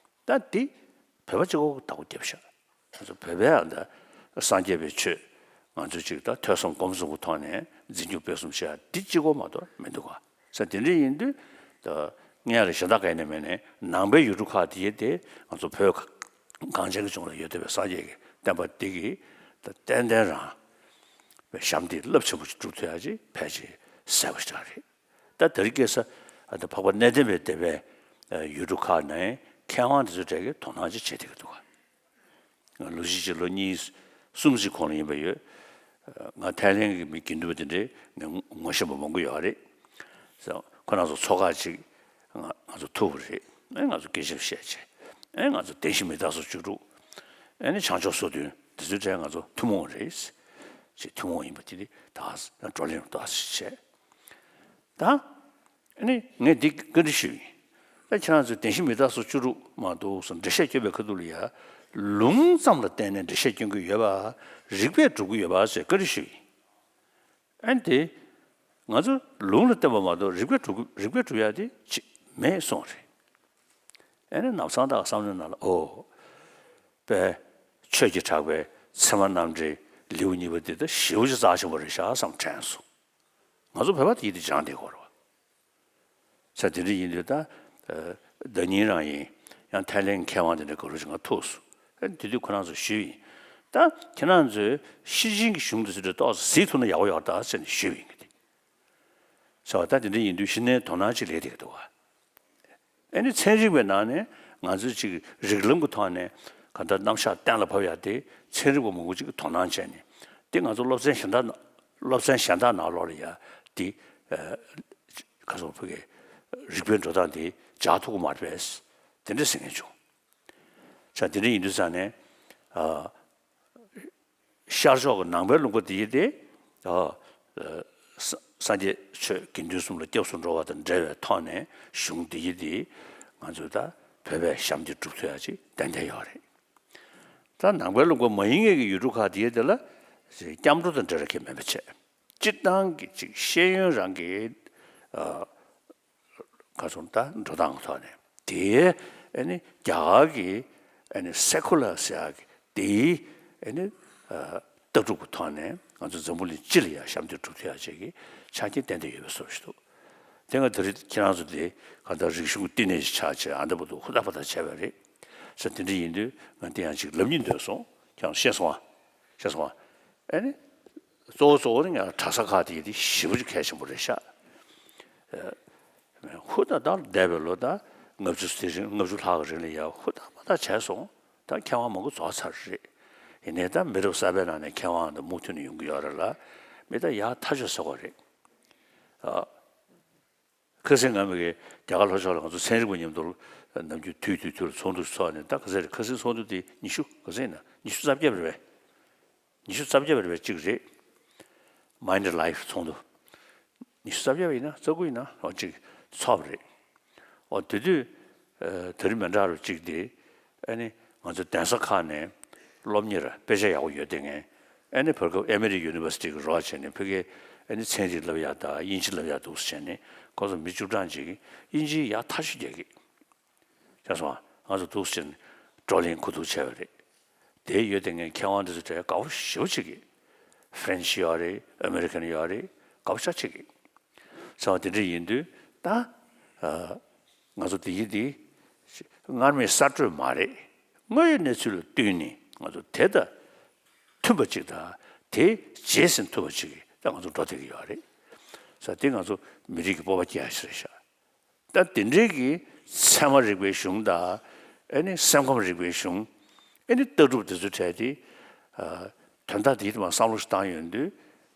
ད་དེ་བོད་པ་གཅིག་པོ་བདག་པོ་རྒྱབ་ཤག་ང་ཚོ་བོད་པའི་ཨ་ད་སངས་རྒྱས་པའི་ཆོས་ང་ཚོ་ཅིག་ད་ཐོས་བསམ་སྒོམ་གསུམ་གྱི་ཐོག་ནས་འཛིན་སྐྱོང་སྤེལ་གསུམ་བྱེད་ཡ་འདི་གཅིག་པོ་མ་གཏོགས་མི་འདུག་ག་ས་དེ་འདྲ་ཡིན་དུས་ད་སྔོན་ལ་གཞན་དག་ག་ནས་མེད་ནས་ནང་པའི་ཡུལ་གྲུ་ཁག་དེ་ཡི་དེ་ང་ཚོ་བོད་གངས་ཅན་གྱི་ལྗོངས་ལ་ཡོད་བསྡད་པའི་སངས་རྒྱས་ཀྱི་བསྟན་པ་འདི་གི་ད་ཏན་ཏན་རང་བའི་ཞབས་འདེགས་རླབས་ཆེན་པོ་ཞིག་སྒྲུབ་ཐུབ་ཡ་ཅིག་ཕལ་ཆེར་གསལ་པོ་ཞིག་རེད། ད་དེ་རིང་ཁ་སང་ཨ་ད་འཕགས་པ་གནས་བརྟན་པའི་སྡེ་པའི་ཡུལ་གྲུ་ཁག་ནས་མཁས་དབང་དེ་ཚོ་གྲས་ཀྱིས་དོ་སྣང་ཅིག་བྱེད་བསྡད་ཀྱི་འདུག་ག་ལོ་གཞི་ཅིག་ལོ་གཉིས་གསུམ་ཞིག་གོང་ལ་ཡིན་པ་ཡོད། ང་ཐའི་ལེན་གྱི་མི་དགེ་འདུན་པ་དེ་འདྲས་ངས་ངོ་ཤེས་པ་མང་པོ་ཡོད་རེད། ཁོ་རང་ཚོ་ཚོགས་ཁག་ཅིག་ང་ང་ཚོ་ཐུག་པ་རེད། ཨེ་ང་ཚོ་སྐད་ཆ་བཤད་བྱས། ཨེ་ང་ཚོ་བདེན་བཞི་མི་རྟག་སོགས་བཅུ་དྲུག་ཨེ་ནི་བྱང་ཕྱོགས་སོ་བདུན་དེ་ཚོའི་གྲས་ང་ཚོ་ཐུན་མོང་རེད། ཅིག་ཐུན་མོང་ཡིན་པ་དེ་དེ་ད་བགྲོ་གླེང་ཏོག་ཙམ་བྱས། ད། ཨ་ནི་ངས་འདི་བཀའ་འདྲི་ཞུས་ཡིན། ད་ཁྱེད་རང་ཚོས་བདེན་བཞི་མི་རྟག་སོགས་བཅུ་དྲུག་མ་འདུག་བསམ་འགྲེལ་བཤད་སྐྱོན་པའི་ཁ་ཐུག་ལ་ཡ། ལུང་ཙམ་ལ་བརྟེན་ནས་འགྲེལ་བཤད་སྐྱོན་གྱི་ཡོད་པ། རིགས་པས་སྒྲུབ་ཀྱི་ཡོད་པ་ཞེས་བཀའ་འདྲི་ཞུས་ཡིན། ཨ་ནི་དེ་ ང་ཚོ་ལུང་ལ་བརྟེན་པ་མ་གཏོགས་རིག་པས་གྲུབ་རིག་པས་གྲུབ་ཡ་དེ་ཅི་མེད་གསུངས་རེད། ཨེ་ནི་ནམ་སང་ད་བསམ་བློའི་ནང་ལ་ཨོ། པའི་ཆོས་ཀྱི་གྲགས་པའི་ཚད་མ་རྣམ་འགྲེལ་ལེའུ་གཉིས་པ་འདི་ད་ཞེ་པོ་ཅིག་རྩ་ཆེན་པོ་རེད་ཤག་བསམ་དྲན་སོང་། ང་ཚོ་བོད་པ་དེ་ཡིད་དུ་སྦྱངས་བསྡད་ཀྱི་ཡོད་རེད་བ། ས་དེ་འདྲ་ཡིན་དུས་ད་ཟླ་ཉིན་རང་ཡིན། ཡང་ཐའི་ལེན་མཁས་དབང་དེ་འདྲ་ག་རུ་ཅིག་ང་ཐུག་སོང་། ཨ་དེ་དུས་ཁོ་རང་ཚོ་ཞུས་ཡིན། ད་ཁྱེད་རང་ཚོས་ཤི་ཅིན་གྱི་གཞུང་དེ་ཚོ་འདྲ་ཏོག་ཙམ་གཟིགས་ཐུབ་ན་ཡག་པོ་ཡོད་ད་ཟེར་ནས་ཞུས་ཡིན་གི་དེ། ས་ད་དེ་འདྲ་ཡིན་དུས་གཞི་ནས་དོ་སྣང་ཅིག་སླེབས་བསྡད་ཀྱི་འདུག་བ། ཨ་ནི་ཚན་རིག་པའི་ནང་ནས་ང་ཚོས་ཅིག་རིགས་ལམ་གྱི་ཐོག་ནས་གང་ལྟར་རྣམ་གཞག་གཏན་ལ་ཕབ་ཡ་དེ་ཚན་རིག་པ་མང་པོ་ཅིག་གིས་དོ་སྣང་བྱས་ནས་དེ་ང་ཚོ་སློབ་ཚན་གཞན་དག་སློབ་ཚན་གཞན་དག་ནང་ལོགས་ལ་ཡ་དེ་ཁ་སོགས་ཕ་གི་རིག་པའི་འགྲོ་སྟངས་དེ་འཇགས་ཐུབ་ཀྱི་མ་རེད་པས། དེ་འདྲ་ཟེར་མཁན་བྱུང་། ས་དེ་འདྲ་ཡིན་དུས་ཙང་ནས། ཤར་ཕྱོགས་ཀྱི་ནང་པའི་ལུང་པ་འདི་དེ། ཨ། ས་སངས་རྒྱས་ཆོས་དགེ་འདུན་གསུམ་ལ་སྐྱབས་སུ་འགྲོ་བ་དང་འབྲེལ་བའི་ཐོག་ནས་གཞུང་འདི་དེ་ང་ཚོས་ད་བོད་པའི་ཞབས་འདེགས་སྒྲུབ་ཐུབ་ཡ་ཅིག་ཏན་ཏན་ཡོད་རེད། ད་ནང་པའི་ལུང་པ་མ་ཡིན་མཁན་གྱི་ཡུལ་གྲུ་ཁག་འདི་དེ་ལ་སྐྱབས་འགྲོ་དང་འབྲེལ་བ་གང་ཡང་མེད་པ་བྱས། སྤྱིར་བཏང་གི་ཅིག་ཤེས་ཡོན་རང་གི། ཨ། ག་ཚོད་ད་འགྲོ་སྟངས་ཐོག་ནས་དེའི་ཨ་ནི་རྒྱ་གར་གྱི་ཨ་ནི་སེ་ཁུ་ལར་ཟེར་ཡག་གི་དེའི་ཨ་ནི་ལྟ་གྲུབ་ཀྱི་ཐོག་ནས་ང་ཚོ་འཛམ་བུ་གླིང་སྤྱི་ལ་ཡང་ཞབས་འདེགས་སྒྲུབ་ཐུབ་ཡག་ཅིག་གི་ཆ་རྐྱེན་ཏན་ཏན་ཡོད་པའི་བཟོ་ཞིག་འདུག་དེ་ང་དེ་རིང་ཁྱེད་རང་ཚོ་དེ་ག་ད་རིག་གཞུང་བསྟི་གནས་ཤིག་ཆགས་བྱས་ཨ་འདྲ་པོ་འདུག་ཧུར་ཐག་པ་ཐག་བྱས་པ་རེད། ས་དེ་འདྲ་ཡིན་དུས་ང་དེ་ཡང་ཅིག་ལབ་སྙིང་འདོད་སོང་། ཁྱེད་རང་ཤེས་སོང་ཨ། ཤེས་སོང་ཨ། ཨ་ནི། གཙོ་བོ་གཙོ་བོ་ནི་ང་གྲྭ་ས་ཁག་དེ་ཡི་དེ་ཞེ་པོ་ཅིག་གལ་ཆེན་པོ་རེད་ཤག་ཧུར་ཐག་ད་འདས་པའི་ལོ་ད་ལྔ་བཅུ་དེ་རིང་ལྔ་བཅུ་ལྷག་གི་རིང་ལ་ཡ་ཧུར་ཐག་པ་ཐག་བྱས་སོང་། ད་མཁས་དབང་མང་པོ་རྫོགས་ཚར་རེད། ཡིན་ནའི་ད་མི་རབས་གསར་པའི་ནང་ནས་མཁས་དབང་དང་མུ་མཐུད་ནས་ཡོང་གི་ཡོད་རེད་ལ། མི་ད་ཡག་ཐག་ཆོད་ཟེར་བ་རེད། ཨ། ཁ་སང་ང་མི་གི་རྒྱ་གར་ལྷོ་ཕྱོགས་ལ་ང་ཚོ་ཚན་རིག་པ་མཉམ་དུ་ནམ་རྒྱུན་དུས་དུས་དུས་ལ་ཚོགས་འདུ་ཚོགས་ནས་ད་ག་ཚོད་རེད། ཁ་སང་ཚོགས་འདུ་དེ་ཉི་ཤུ་ག་ཚོད་ཡིན་ན་ཉི་ཤུ་རྩ་བརྒྱད་རེད་པས། ཉི་ཤུ་རྩ་བརྒྱད་པ་རེད་པས་གཅིག་རེད། Mind Life ཚོགས་འདུ། ཉི་ཤུ་རྩ་བརྒྱད་པ་ཡིན་ན་རྩ་དགུ་ཡིན་ན་ཨོ་གཅིག་ཚོགས་པ་རེད། ཨོ་དེ་དུས་ཨ་དེ་རིང་མི་འདྲ་རུ་གཅིག་དེ་ཨ་ནི་ང་ཚོ་གདན་ས་ཁག་ནས་སློབ་གཉེར་དཔེ་ཆ་ཡག་པོ་ཡོད་དེ་ངས་ཨ་ནི་བར་སྐབས་Emory University གི་རོགས་བྱས་ནས་ཕ་གིའི་ཨ་ནི་ཚན་རིག་བསླབ་ཡག་དང་དབྱིན་ཇི་བསླབ་ཡག་འདུག་སེ་བྱས་ནས་ཁོ་ཚོ་མི་བཅུ་གྲངས་ཅིག་དབྱིན་ཇི་ཡག་ཐག་ཆོད་རྒྱག་གི་ཤེས་སོང་། ང་ཚོ་འདུག་སེ་བྱས་ནས་བགྲོ་གླེང་གོ་བསྡུར་བྱས་པ་རེད། དེ་ཡོད་དེ་ངས་མཁས་དབང་འདི་ཚོ་གྲས་དགའ་པོ་ཞེ་པོ་བྱེད་ཀྱི། French ཡོད་རེད། American ཡོད་རེད། དགའ་པོ་ཞེ་པོ་བྱེད་ཀྱི། ཟེར་བ་དེ་འདྲ་ཡིན་དུས་ད་ཨ་ང་ཚོ་འདི་ཡི་འདི་སྔར་མེད་གསར་བགྲོས་མ་རེད། དངོས་ཡོད་གནས་ཚུལ་ལ་བསྟུན་ནས་ང་ཚོ་དེ་དང་མཐུན་པ་ཅིག་དང་དེ་རྗེས་ཟིན་ཐུབ་པ་ཅིག་ད་ང་ཚོ་འགྲོ་བསྡད་ཀྱི་ཡོད་རེད། ཟེར་དེ་ང་ཚོ་མི་རིགས་ཀྱི་སྤོབས་པ་སྐྱེ་ཡ་ཞིག་རེད་ཤག་ད་དེ་འདྲའི་གི་ཚད་མ་རིག་པའི་གཞུང་དང་ཨ་ནི་སེམས་ཁམས་རིག་པའི་གཞུང་ཨ་ནི་ལྟ་གྲུབ་དེ་ཚོ་གྲས་དེ་ཨ་དོན་དག་དེའི་ཐོག་བསམ་བློ་ཞིག་བཏང་ཡོང་དུས་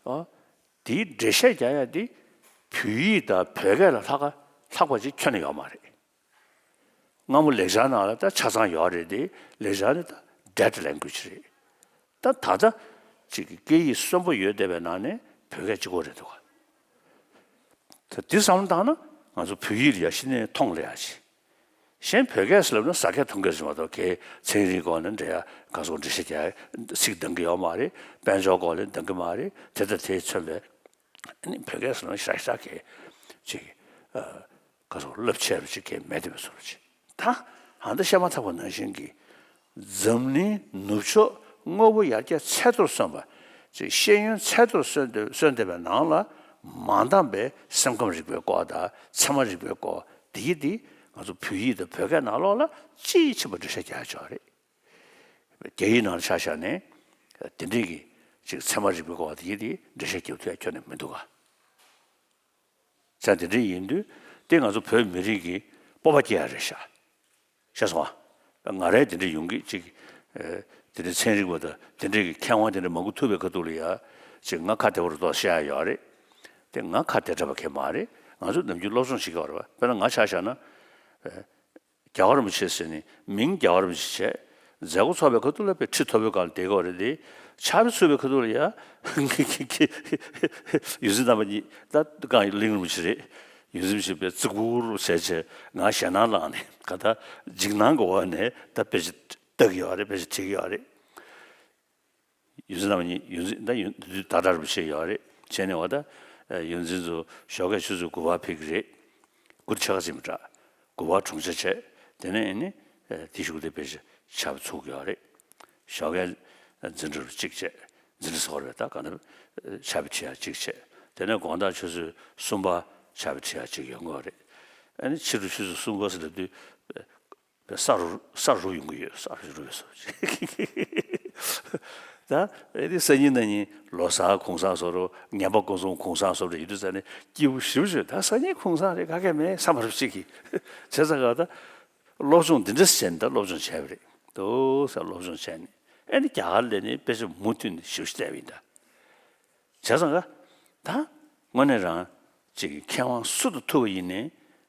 ཨ་དེའི་འགྲེལ་བཤད་རྒྱག་ཡ་དེ་བོད་ཡིག་དང་བོད་སྐད་ལ་ལྷག་ལྷག་པ་ཅིག་ཁྱོན་ནས་ཡོད་མ་རེད། སྔ་མོ་ལེགས་སྦྱར་ནང་ལ་ད་ཆ་ཚང་ཡོད་རེད་དེ་ལེགས་སྦྱར་ནི་ད་dead language རེད། ད་ད་ལྟ་ཅིག་གི་སྐད་ཡིག་གསོན་པོ་ཡོད་བསྡད་པའི་ནང་ནས་བོད་སྐད་གཅིག་པོ་རེད་འདུག་ག་ད་འདི་བསམ་བློ་བཏང་ན་ང་ཚོ་བོད་ཡིག་ལ་ཡ་གཞི་ནས་མཐོང་སླེབས་ཡ་ཅིག་གཞན་བོད་སྐད་ཟེར་ལབ་ན་ཟ་སྐད་འཐུང་སྐད་ཟེར་མ་གཏོགས་གའི་ཚན་རིག་སྐོར་ནས་འབྲེལ་ཡ་ག་ཚོད་འགྲེལ་བཤད་རྒྱག་ཡ་ཚིག་འདང་གི་ཡོད་མ་རེད། དཔལ་འབྱོར་སྐོར་ལ་འདང་གི་མ་རེད། དེ་དང་དེས་མཚོན་པའི་ཨ་ནི་བོད་སྐད་ཟེར་ན་ཞེ་དྲག་ཞེ་དྲག་གི་ཅིག་ཨ། ག་ཚོད་རླབས་ཆེ་རུ་ཅིག་གས་མེད་དེ་བས་སོ་རུ་ཅིག་ད་ཧང་ད་བཤད་མ་ཐག་པ་ནང་བཞིན་གྱི་འཛམ་གླིང་ནུབ་ཕྱོགས་དངོས་པོ་ཡར་རྒྱས་ཚད་མཐོར་སོན་པ་ཅིག་ཤེས་ཡོན་ཚད་མཐོར་སོན་ཏེ་སོན་ཏེ་བའི་ནང་ལ་མ་འདང་པའི་སེམས་ཁམས་རིག་པའི་སྐོར་དང་ཚད་མ་རིག་པའི་སྐོར་དེ་ཡི་དེ་ང་ཚོ་བོད་ཡིག་དང་བོད་སྐད་ནང་ལོགས་ལ་དཔྱིས་ཕྱིན་པ་འགྲེལ་བཤད་རྒྱག་ཆོག་རེད། རྒྱ་ཡིག་ནང་ལ་ཆ་བཞག་ནས་དེ་འདྲའི་གི་ཅིག་ཚད་མ་རིག་པའི་སྐོར་དེ་ཡི་དེ་འགྲེལ་བཤད་རྒྱག་ཐུབ་ཡ་ཁྱོན་ནས་མི་འདུག་ག་ས་དེ་འདྲ་ཡིན་དུས་དེ་ང་ཚོ་བོད་མི་རིགས་ཀྱི་སྤོབས་པ་སྐྱེ་ཡ་རེད་ཤག་ཤེས་སོང་ཨ། ང་རང་དེ་འདྲ་ཡོང་གི་ཅིག་ཨེ། དེ་འདྲ་ཚན་རིག་པ་དང་དེ་འདྲ་གི་མཁས་དབང་དེ་འདྲ་མང་པོ་ཐུག་པའི་ཁ་ཐུག་ལ་ཡ་ཅིག་ང་ཁ་བདེ་པོ་རུ་ཏོག་བཤད་ཡ་ཡོད་རེད། དེ་ང་ཁ་བདེ་དྲགས་པ་གང་མ་རེད། ང་ཚོ་ནམ་རྒྱུན་སློབ་སྦྱོང་བྱེད་ཀྱི་ཡོད་རེད་བ། དཔེར་ན་ང་ཆ་བཞག་ན་ཨེ། རྒྱལ་བ་རིན་པོ་ཆེ་ཟེར་ནས་མིང་རྒྱལ་བ་རིན་པོ་ཆེ་བྱས། མཛད་སྒོ་ཚོགས་པའི་ཁ་ཐུག་ལ་དཔེ་ཁྲི་མཐོ་པོའི་སྒང་ལ་བསྡད་ཀྱི་རེད་དེ། ཕྱག་དཔེ་ཚུགས་པའི་ཁ་ཐུག་ལ་ཡ་ཡོངས་འཛིན་རྣམ་པ་གཉིས་ད་གང་གླིང་རིན་པོ་ཆེ་རེད། ཡོངས་འཛིན་རིན་པོ་ཆེ་དཔེ་བརྩི་བཀུར་བྱས་བྱས་ང་ཞེད་སྣང་ལངས་ནས་ག་ད་འཇིགས་སྣང་གི་འོག་ནས་ད་དཔེ་ཆ་ལྟ་གི་ཡོད་རེད། དཔེ་ཆ་བྲིས་ཀྱི་ཡོད་རེད། ཡོངས་འཛིན་རྣམ་པ་གཉིས་ཡོངས་འཛིན་ད་ཡོངས་འཛིན་ད་ལྟ་རིན་པོ་ཆེ་ཡོད་རེད། བྱས་ནས་འོ་ད་ ཡོངས་འཛིན་ཚོ་ཞོགས་ཀས་ཆུ་ཚོད་དགུ་པར་ཕེབས་ཀྱི་རེད། དགུ་ཆ་ག་ཟིན་པ་འདྲ། དགུ་པར་གྲོངས་ཆ་བྱས། དེ་ནས་ཨེ་ནི་དེ་གཞུག་དེ་དཔེ་ཆ་ཆར་པ་ཚུགས་ཡོད་རེད། ཞོགས་ཀས་འཛིན་གྲྭ་རུ་གཅིག་བྱས། འཛིན་གྲྭ་ཟེར་བ་རེད། ད་ག་ནས་ཆར་པ་འཁྲི་ཡག་གཅིག་བྱས། དེ་ནས་དགོང་དག་ཆུ་ཚོད་གསུམ་པར་ཆར་པ་འཁྲི་ཡག་གཅིག་ཡོང་གི་ཡོད་རེད། ཨེ་ནི་ཕྱི་དྲོ་ཆུ་ཚོད་གསུམ་པ་ཟེར་ལབ་དུས། ས་རུ་ས་རུ་ཡོང་གི་ཡོད། ས་རུ་རུ་བས་སོ། ད་ཨེ་དེ་སང་ཉིན་གནངས་ཉིན་ལོ་གསར་གུང་སེང་བཟོ་འདྲ། ངན་པ་སྐུ་གསུམ་གུང་སེང་བཟོ་འདྲ་ཡོད་དུས་ཙང་ནས་སྐྱིད་པོ་ཞེ་པོ་བྱུང་། ད་སང་ཉིན་གུང་སེང་རེད། ག་གེ་མེད་བསམ་པ་རུ་གཅིག་གིས་བྱས་ཙང་ག་ད་སློབ་སྦྱོང་འདི་འདྲ་བྱས་ནས། ད་སློབ་སྦྱོང་བྱས་པ་རེད་འདུག་ཟེར། སློབ་སྦྱོང་བྱས་ནས་ཨེ་ནི་རྒྱ་གར་སླེབས་ནས་དཔེ་ཆ་མུ་མཐུད་ནས་ཞེ་པོ་ཅིག་བལྟས་པ་ཡིན་ད། བྱས་ཙང་ག་ད་དངོས་གནས་རང་ཅིག་མཁས་དབང་སུ་དང་ཐུག་པ་ཡིན་ནའི་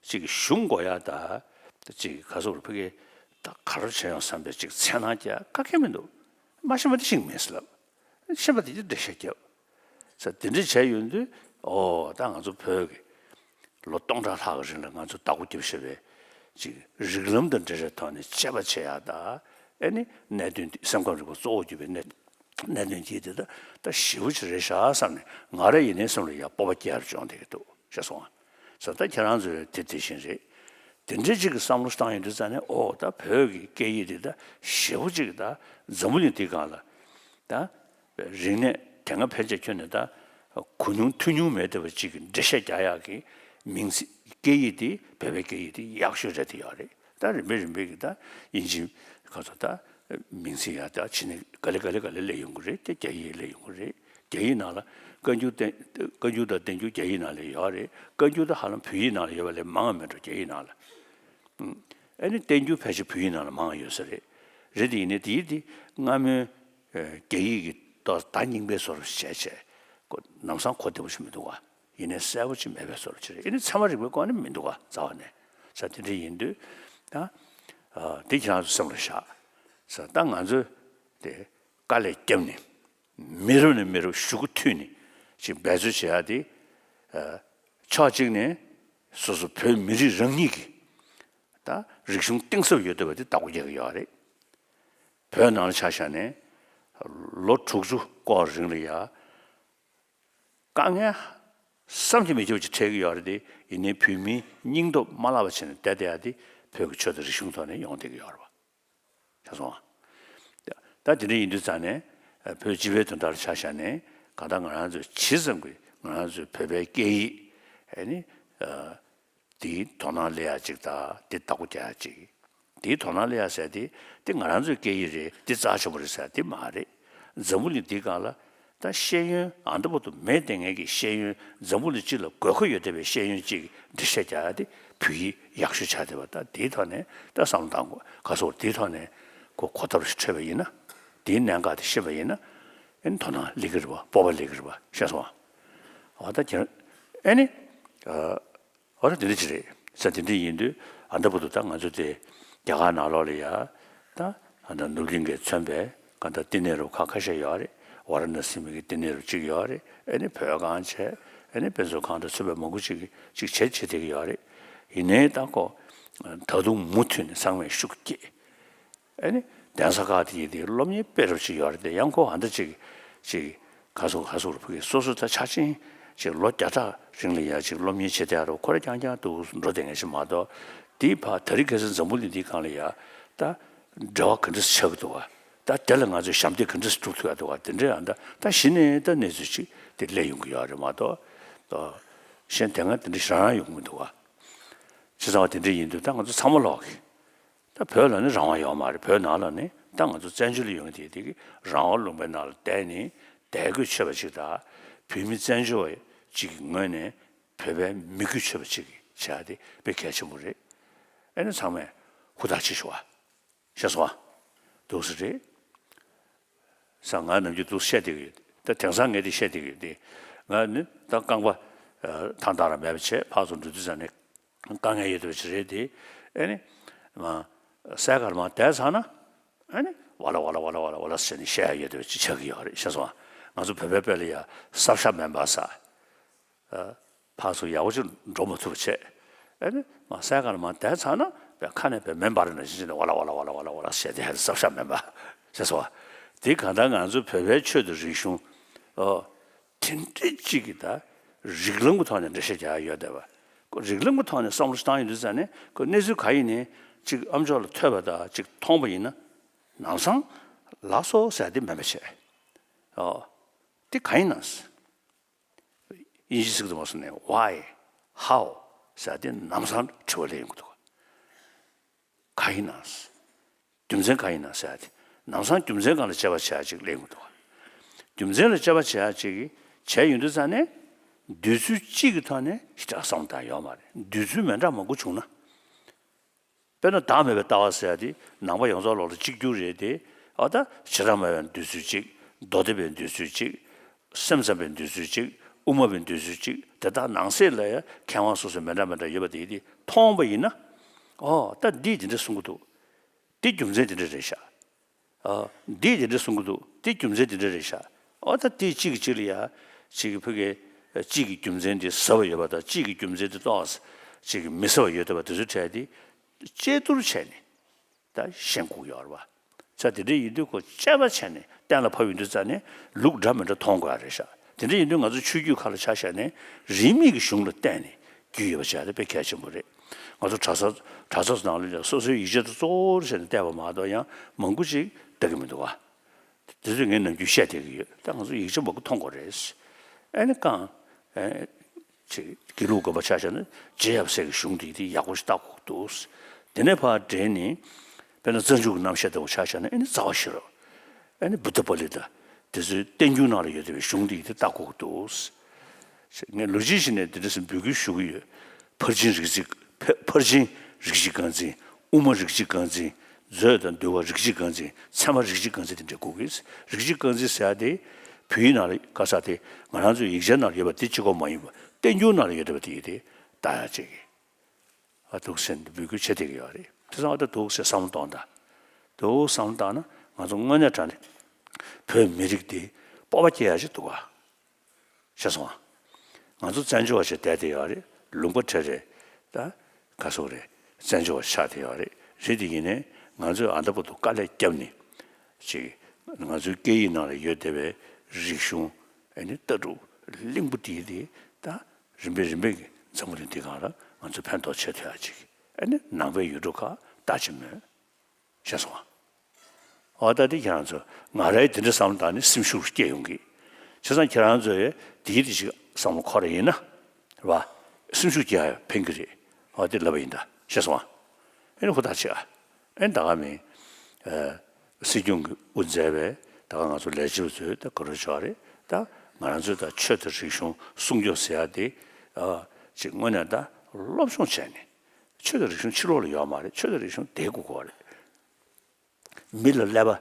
ཅིག་གཞུང་དགོས་ཡག་ད་ཅིག་ག་ཟེར་དགོས་རེད། ཕ་གི་ད་ག་རེ་བྱས་ཡོང་བསམ་པའི་ཅིག་འཚེར་སྣང་རྒྱག་ག་གེ་མི་འདུག་མ་ཤེས་པ་དེ་ཤེས་ཀྱི་མེད་ཟེར་ལབ། ཤེས་པ་དེ་གིས་འགྲེལ་བཤད་རྒྱབ་ཟེར། དེ་འདྲ་བྱས་ཡོང་དུས་ཨོ་ད་ང་ཚོ་བོད་ཀྱི་ལོ་སྟོང་ཕྲག་ལྷག་གི་རིང་ལ་ང་ཚོ་བདག་པོ་རྒྱབ་བཞག་པའི་ཅིག་རིགས་ལམ་དང་འབྲེལ་བའི་ཐོག་ནས་དཔྱད་པ་བྱེད་ཡག་ད་ཨེ་ནི་གནད་དོན་འདི་སེམས་ཁམས་རིག་པ་གཙོ་བོ་གྱུར་པའི་གནད་གནད་དོན་གྱི་དེ་ད་ད་ཞེ་པོ་ཅིག་རེད་ཤག་བསམ་ནས་ང་རང་ཡིན་ནའི་སེམས་ལ་ཡ་སྤོབས་པ་སྐྱེ་ཡག་བྱུང་བསྡད་ཀྱི་འདུག་ཤག་སོང་ང་། ཟེར། ད་ཁྱེད་རང་ཚོས་དེ་དེ་བཞིན་རེད། དེ་འདྲའི་ཅིག་གི་བསམ་བློ་བཏང་ཡོང་དུས་ཙང་ནས་ཨོ་ད་བོད་ཀྱི་སྐད་ཡིག་འདི་ད་ཞེ་པོ་ཅིག་ད་འཛམ་བུ་གླིང་འདིའི་སྒང་ལ་ད་རིག་གནས་དེ་སྔ་ཕལ་ཆེར་ཁྱོན་ནས་ད་གོ་མྱོང་ཐོས་མྱོང་མེད་བསྡད་པ་ཅིག་གི་འགྲེལ་བཤད་རྒྱག་ཡག་གི་མིང་ཚིག་སྐད་ཡིག་འདི་བོད་པའི་སྐད་ཡིག་འདི་ཡག་ཤོས་རེད་དེ་ཡོད་རེད། ད་རིམ་པས་རིམ་པས་ཀྱི་ད་དབྱིན་ཇི་ག་ཚོད་ད་མིང་ཚིག་ཡང་ད་ཕྱི་ནས་ག་ལེ་ག་ལེ་ག་ལེ་སླེབས་ཡོང་གི་རེད་དེ། རྒྱ་ཡིག་སླེབས་ཡོང་གི་རེད། རྒྱ་ཡིག་ནང་ལ་བཀའ་འགྱུར་བསྟན་བཀའ་འགྱུར་དང་བསྟན་འགྱུར་རྒྱ་ཡིག་ནང་ལ་ཡོད་རེད། བཀའ་འགྱུར་ད་ཧ་ལམ་བོད་ཡིག་ནང་ལ་ཡོད་པ་ལས་མང་བ་མེད་འགྲོ། རྒྱ་ཡིག་ནང་ལ། ཨ་ནི་བསྟན་འགྱུར་ཕལ་ཆེར་བོད་ཡིག་ནང་ལ་མང་བ་ཡོད་ས་རེད། རེད་དེ་ཡིན་ནའི་དེ་ཡིག་དེ་སྔ་མོའི་རྒྱ་ཡིག་གི་ཏོག་ཙམ་རྙིང་པའི་བཟོ་འདྲ་བྱས་བྱས་ལམ་སང་གོ་བདེ་པོ་ཞིག་མི་འདུག་ག་ཡིན་ནའི་གསལ་པོ་ཅིག་མེད་པའི་བཟོ་འདྲ་ཅིག་རེད། ཨེ་ནི་ཚད་མ་རིག་པའི་སྐོར་ནི་མི་འདུག་ག་རྩ་བ་ནས། ས་དེ་འདྲ་ཡིན་དུས་ད་དེ་ཁྱེད་རང་ཚོ་སེམས་ལ་བཞག་ས། ད་ང་ཚོས་དེ་དཀའ་ལས་བརྒྱབ་ནས་མི་རབས་ནས་མི་རབས་ཤོག་གུ་མཐུད་ནས་ཅིག་འབད་རྩོལ་བྱེད་ཡག་དེ་ཕྱོགས་གཅིག་ནས་སོ་སོ་བོད་མི་རིགས་རང་ཉིད་ཀྱི་ད་རིག་གཞུང་གཏིང་ཟབ་ཡོད་བསྡད་པ་དེ་བདག་པོ་རྒྱག་གི་ཡོད་རེད། བོད་ནང་ལ་ཆ་བཞག་ནས་ལོ་དྲུག་ཅུ་སྐོར་རིང་ལ་ཡ། དཀའ་ངལ་བསམ་གྱིས་མི་ཁྱབ་པ་ཅིག་འཕྲད་ཀྱི་ཡོད་རེད་དེ། ཡིན་ནའི་བོད་མིའི་སྙིང་སྟོབས་མ་བརླག་པ་བྱས་ནས་བསྡད་བསྡད་ཡག་དེ་བོད་ཀྱི་ཆོས་དང་རིག་གཞུང་ཐོག་ནས་ཡོང་བསྡད་ཀྱི་ཡོད་རེད་པ། ཤེས་སོང་ཨ། ད་དེ་འདྲ་ཡིན་དུས་ཙང་ནས་བོད་སྤྱི་པའི་དོན་དག་ལ་ཆ་བཞག་ནས་གང་ལྟར་ང་རང་ཚོས་ཇི་ཙམ་གྱིས་ང་རང་ཚོའི་བོད་པའི་སྐད་ཡིག་ཨ་ནི། དེའི་དོ་སྣང་སླེབས་ཡག་ཅིག་དང་དེ་བདག་པོ་རྒྱག་ཡག་ཅིག་དེའི་དོ་སྣང་སླེབས་ཡག་ཟེར་དེ་དེ་ང་རང་ཚོའི་སྐད་ཡིག་རེད། དེ་རྩ་ཆེན་པོ་རེད་ཟེར་དེ་མ་རེད། འཛམ་བུ་གླིང་འདིའི་སྒང་ལ་ད་ཤེས་ཡོན་ཨ་འདྲ་པོ་དུ་མེད་བསྡད་མཁན་གྱི་ཤེས་ཡོན། འཛམ་བུ་གླིང་སྤྱི་ལ་དགོས་མཁོ་ཡོད་བསྡད་པའི་ཤེས་ཡོན་ཅིག་འགྲེལ་བཤད་རྒྱག་ཡག་དེ་བོད་ཡིག་ཡག་ཤོས་ཆགས་བསྡད་པ། ད་དེའི་ཐོག་ནས་ད་བསམ་བློ་བཏང་དགོས། ག་སོགས་དེའི་ཐོག་ནས་ཁོ་གོ་ཐོབ་ཞིག་འཕྲོད་པ་ཡིན་ན། དེའི་གནད་འགག་དེ་ཤེས་པ་ཡིན་ན། ཨེ་ནི་དོ་སྣང་སླེབས་ཀྱི་རེད་པ། སྤོབས་པ་སླེབས་ཀྱི་རེད་པ། ཤེས་སོང་ཨ། འོ་ད་ཁྱེད་ཨེ་ནི། འོ་ད་དེ་འདྲ་ཅིག་རེད་ཟེར། དེ་འདྲ་ཡིན་དུས་ཨ་འདྲ་པོ་འདུག་ད་ང་ཚོ་དེ་རྒྱ་གར་ནང་ལོགས་ལ་ཡ་ད་ཨ་ད་ནུབ་གླིང་གིས་མཚོན་པའི་གང་ལྟར་བསྟི་གནས་རུ་ཁག་ཁ་ཤས་ཡོད་རེད། ཝཱ་ར་ཎ་སི་མི་གི་བསྟི་གནས་རུ་གཅིག་ཡོད་རེད། ཨེ་ནི་བོད་གངས་ཅན་ཨེ་ནི་དཔེ་མཛོད་ཁང་དང་མཚུངས་པའི་མང་པོ་ཅིག་གིས་ཅིག་བྱེད་བྱེད་བསྡད་ཀྱི་ཡོད་རེད། ཡིན་ནའི་ད་ཁོ་ད་དུང་མུ་མཐུད་ནས་ཚང་མས་ཤུགས་བསྐྱེད། ཨེ་ནི་གདན་ས་ཁག་དེ་ཡི་དེ་སློབ་གཉེར་སྤེལ་རོགས་བྱེད་ཡོད་རེད་དེ། ཡང་ཁོ་ཨ་འདྲ་ཅིག་ཅིག་ག་སོ་ག་སོ་རུ་ཕུག་གི་སོ་སོ་ད་ཆ་ཆེན་ཅིག་ལོ་བརྒྱ་ཕྲག་རིང་ལ་ཡ་ཅིག་སློབ་གཉེར་བྱེད་བསྡད་ཡ་རུ་ཁོ་རང་རྐྱང་རྐྱང་དུ་འགྲོ་བསྡད་མཁན་ཞིག་མ་གཏོགས། དེའི་བར་ད་རེས་ཁ་སང་འཛམ་བུ་གླིང་འདིའི་སྒང་ལ་ཡ་ད་འབྲེལ་བ་ག་འདྲ་ཆགས་ཀྱི་འདུག་ག་ད་དེ་ལ་ང་ཚོས་ཞབས་འདེགས་ག་འདྲ་སྒྲུབ་ཐུབ་ཡ་འདུག་ག་དེ་འདྲའི་ཨ་ད་ད་གཞི་ནས་ད་གནས་ཚུལ་ཅིག་དེ་སླེབས་ཡོང་གི་ཡོད་རེད་མ་གཏོགས། གཞན་དེ་སྔ་དེ་འདྲ་ཞེ་དྲག་ཡོང་གི་མི་འདུག་ག་བྱས་ཙང་བ་དེ་འདྲ་ཡིན་དུས་ད་ང་ཚོ་ཚང་མ་ལོག་གི་ད་བོད་ལ་ནི་རང་དབང་ཡོད་མ་རེད། བོད་ནང་ལ་ནི་ད་ང་ཚོ་བཙན་བྱོལ་ལ་ཡོང་དེ་དེ་གི་རང་དབང་ལུང་པའི་ནང་ལ་བསྡད་ནས་དད་གུས་ཆོད་པ་ཅིག་དང་། བོད་མི་བཙན་བྱོལ་བ་ཅིག་གི་ངོས་ནས་བོད་པའི་མོས་གུས་ཆོད་པ་ཅིག་བྱ་དེ་དཔེ་གལ་ཆེན་པོ་རེད། ཨེ་ནི་ཚང་མས་ཧུར་ཐག་བྱེད་ཤོག་ཨ། ཤེས་སོང་ཨ། འདུག་སེ་རེད། ས་ང་ནམ་རྒྱུན་འདུག་སེ་བཤད་བསྡད་ཀྱི་ཡོད། ད་དེང་སང་ངས་དེ་བཤད་བསྡད་ཀྱི་ཡོད་དེ། ང་ནི་ད་རྐང་པ་ཐང་ཐང་ར་མེད་པ་བྱས་ཕར་ཚུར་འགྲོ་དུས་ཙང་ནས། དཀའ་ངལ་ཡོད་དོ་ཅི་རེད་དེ། ཨེ་ནི། མ། སའི་ཀལ་མར་བསྡད་ཚར་ན། ཨེ་ནི། ཝ་ལ་ཝ་ལ་ཝ་ལ་ཝ་ལ་ཝ་ལ་ཟེར་ནས་བཤད་ཡ་ཡོད་དོ་ཅི་ཆགས་ཀྱི་ཡོད་རེད། ཤེས་སོང་ཨ། ང་ཚོ་བོད་པའི་དཔེ་ལ་ཡ་སྲབ་ཤ་མེན་པ་ཟ། ཕར་ཚུར་ཡག་པོ་ཅིག་འགྲོ་མ་ཐུབ་པ་བྱས། ཨེ་ནི། མ་སའི་ཀལ་མར་བསྡད་ཚར་ན། བས་ཁ་ནས་བས་མེན་པ་རེད་ན་ཞེས་བྱས་ནས་ཝ་ལ་ཝ་ལ་ཝ་ལ་ཝ་ལ་ཝ་ལ་ཟེར་དེ་ཧེ་སྲབ་ཤ་མེན་པ། ཤེས་སོང་ཨ། དེ་གང་ལྟར་ང་ཚོ་བོད་པའི་ཆོས་དང་རིག་གཞུང་། ཨོ། དེ་འདྲ་ཅིག་གི་ད་ རིགས་ལམ་གྱི་ཐོག་ནས་འགྲེལ་བཤད་རྒྱག་ཡ་ཡོད་བསྡད་པ། ཁོ་རིགས་ལམ་གྱི་ཐོག་ནས་བསམ་བློ་བཏང་ཡོང་དུས་ཙང་ནས་ཁོ་གནས་ཚུལ་ག་ཡིན་ནའི་ཅིག་ཨ་མཆོག་ལ་ཐོས་པ་དང་ཅིག་མཐོང་པ་ཡིན་ན་ལམ་སང་ལགས་སོ་ཟེར་ཡ་དེ་མེད་པ་བྱས། ཨོ། དེ་ག་ཡིན་ནམ། དབྱིན་ཇི་ཚིག་ཏུ་མ་སོང་ནས་why, how ཟེར་ཡ་དེ་ལམ་སང་དྲི་བ་སླེབས་ཡོང་གི་འདུག་ག་ཡིན་ནམ། རྒྱུ་མཚན་གང་ཡིན་ན་ཟེར་ཡ་དེ། ལམ་སང་རྒྱུ་མཚན་སྒང་ལ་དཔྱད་པ་བྱེད་ཡ་ཅིག་སླེབས་ཡོང་གི་འདུག་རྒྱུ་མཚན་ལ་དཔྱད་པ་བྱེད་ཡ་ཅིག་བྱས་ཡོང་དུས་ཙང་ནས། འདོད་ཚུལ་གཅིག་གི་ཐོག་ནས་ཞེ་དྲག་བསམ་བློ་བཏང་ཡོད་མ་རེད། འདོད་ཚུལ་མི་འདྲ་མང་པོ་བྱུང་ན། དཔེར་ན་བདག་མེད་པའི་ལྟ་བ་ཟེར་ཡ་དེ་ནང་པ་ཡོངས་རྫོགས་ལོག་ལ་གཅིག་གྱུར་རེད་དེ། ཨ་ད་བྱེ་བྲག་སྨྲ་བའི་འདོད་ཚུལ་གཅིག་མདོ་སྡེ་པའི་འདོད་ཚུལ་གཅིག་སེམས་ཙམ་པའི་འདོད་ཚུལ་གཅིག་དབུ་མ་པའི་འདོད་ཚུལ་གཅིག་དེ་དག་ནང་གསེས་ལ་ཡང་མཁས་དབང་སོ་སོའི་མི་འདྲ་མི་འདྲ་ཡོད་པ་དེ་དེ་མཐོང་བ་ཡིན་ན། ཨོ་ད་འདིས་དེ་འདྲ་གསུང་གི་འདུག་འདི་རྒྱུ་མཚན་དེ་འདྲ་རེད་ཤག་ཨ་འདིས་དེ་འདྲ་གསུང་གི་འདུག་འདི་རྒྱུ་མཚན་དེ་འདྲ་རེད་ཤག་ཨོ་ད་འདི་གཅིག་གིས་གཅིག་ལ་ཡ། གཅིག་གིས་ཕ་གི་གཅིག་གི་རྒྱུ་མཚན་དེ་ཟབ་པ་ཡོད་པ་དང་གཅིག་གི་རྒྱུ་མཚན་དེ་ཏོག་ཙམ་གཅིག་གིས་མི་ཟབ་པ་ཡོད་བསྡད་པ་དེ་ཚོའི་གྲས་དེ་དཔྱད་བསྡུར་བྱས་ནས། ད་ཤེས་དགོས་ཡོད་རེད་པ། ས་དེ་འདྲ་ཡིན་དུས་ཁོ་དཔྱད་པ་བྱས་ནས་གཏན་ལ་ཕབ་ཡོང་དུས་ཙང་ནས་ལུགས་འདྲ་མི་འདྲ་མཐོང་དགོས་ཡ་རེད་ཤག་དེ་འདྲ་ཡིན་དུས་ང་ཚོ་ཆོས་བརྒྱུད་ཁག་ལ་ཆ་བཞག་ནས་རིས་མེད་ཀྱི་གཞུང་ལ་བརྟེན་ནས་བརྒྱུད་ཡོད་པ་བྱས་ཏེ་དཔེ་གལ་ཆེན་པོ་རེད། ང་ཚོ་གྲྭ་ས་གྲྭ་ས་ཚོ་ནང་ལ་ཡང་སོ་སོའི་ཡིག་ཆ་དེ་གཙོ་བོར་བྱས་ནས་བལྟས་པ་མ་གཏོགས་ཡང་མང་པོ་ཅིག་ལྟ་གི་མི་འདུག་བ། དེ་ཚོས་ངས་ནམ་རྒྱུན་བཤད་བསྡད་ཀྱི་ཡོད། ད་ང་ཚོ་ཡིག་ཆ་མང་པོ་མཐོང་དགོས་རེད། ཨ་ནི་གང་། ཨེ། ཅིག་དགེ་ལུགས་དགོན་པ་ཆ་བཞག་ན་རྗེ་ཡབ་སྲས་ཀྱི་གཞུང་དེ་དེ་ཡག་པོ་ཞིག་ལྟ་དགོས་འདུག་དེ་ནས་ཕར་འདྲེས་ནས་དཔེར་ན་རྩ་འཇུག་གི་རྣམ་བཤད་ལྟ་བུ་ཆ་བཞག་ན་ཨ་ནི་རྩ་བ་ཤེས་རབ། ཨ་ནི་བུདྡྷ་པཱ་ལི་ཏ། དེ་ཚོའི་བསྟན་འགྱུར་ནང་ལ་ཡོད་བསྡད་པའི་གཞུང་དེ་དེ་ལྟ་དགོས་འདུག་ངས་ལོ་རྒྱུས་ཤིག་ནས་དེ་འདྲ་སེ་འབོད་སྐུལ་ཞུ་གི་ཡོད། ཕར་ཕྱིན་རིགས་གཅིག་ཕ་ཕར་ཕྱིན་རིགས་གཅིག་རྐང་འཛིན། དབུ་མ་རིགས་གཅིག་རྐང་འཛིན། མཛོད་དང་འདུལ་བ་རིགས་གཅིག་རྐང་འཛིན། ཚད་མ་རིགས་གཅིག་རྐང་འཛིན་དེ་འདྲ་དགོས་ཀྱི། རིགས་གཅིག་རྐང་འཛིན་ཟེར་ཡ་དེ། བོད་ཡིག་ནང་ལ་ག་ས་དེ་ང་རང་ཚོའི་ཡིག་ཆ་ནང་ལ་ཡོད་པ་དེ་གཅིག་པོ་མ་ཡིན་པ་བསྟན་འགྱུར་ནང་ལ་ཡོད་བསྡད་པ་དེ་ཡིན་ཏེ། ལྟ་ཡ་བྱེད་ཀྱི། ཨ་འདུག་ཟེར་ནས་འབོད་སྐུལ་བྱེད་བསྡད་ཀྱི་ཡོད་རེད། དེ་ཚང་མ་ད་འདུག་ཟེར་བསམ་བློ་གཏོང་དང་། འདུག་བསམ་བློ་བཏང་ན་ང་ཚོ་དངོས་གནས་དྲང་གནས་བོད་མི་རིགས་འདི་སྤོབས་པ་སྐྱེ་ཡ་ཞིག་འདུག་ག་ཤེས་སོང་ཨ། ང་ཚོ་བཙན་བྱོལ་བ་ཞིག་བསྡད་བསྡད་ཡོད་རེད། ལུང་པ་བྲལ་རེད། ད་ག་སོག་རེད། བཙན་བྱོལ་བ་ཆགས་བསྡད་ཡོད་རེད། རེད་དེ་ཡིན་ནའི་ང་ཚོས་ཨ་ད་བར་དུ་དཀའ་ལས་བརྒྱབ་ནས་ཅིག་ང་ཚོའི་སྐད་ཡིག་ནང་ལ་ཡོད་བསྡད་པའི་རིག་གཞུང་ཨ་ནི་ལྟ་གྲུབ་གླིང་བུ་དེ་དེ་ད་རིམ་པས་རིམ་པས་ཀྱིས་འཛམ་བུ་གླིང་འདི་སྒང་ལ་ང་ཚོ་ཕན་ཐོགས་བྱེད་ཐུབ་ཡ་ཅིག་ཨ་ནི་ནང་པའི་ཡུལ་གྲུ་ཁག་ལྟ་ཅི་སྨོས། ཤེས་སོང་ཨ། འོ་ད་འདི་ཁྱེད་རང་ཚོ་ང་རའི་དེ་འདྲ་བསམ་བློ་བཏང་ནས་སེམས་ཤུགས་སྐྱེ་ཡོང་གི། བྱས་ཙང་ཁྱེད་རང་ཚོས་དེའི་དེ་ཞིག་བསམ་བློ་འཁོར་རེ་ཡིན་ན། རེད་བ། སེམས་ཤུགས་སྐྱེ་ཡ་ཕན་གི་རེད། འོ་དེ་ལབ་པ་ཡིན་ད། ཤེས་སོང་ཨ། ཨེ་ནི་ཧུར་ཐག་བྱེད་ཨ། ཨེ་ནི་ད་ག་མིན། ཨ། སྲིད་སྐྱོང་གིས་དབུ་མཛད་པའི་ད་ག་ང་ཚོ་ལས་བྱེད་པ་ཚོས་ད་ག་རེ་བྱས་རེད་ད། ང་རང་ཚོས་ད་ཆོས་དང་རིག་གཞུང་སྲུང་སྐྱོབ་ཟེར་ཡ་དེ། ཨ། ཅིག་དངོས་གནས་ད་སློབ་སྦྱོང་བྱས་ནས། ཆོས་དང་རིག་གཞུང་ཕྱི་ལོགས་ལ་ཡོད་མ་རེད། ཆོས་དང་རིག་གཞུང་དེ་དགོས་ཀྱི་རེད། མི་ལ་ཀླད་པ་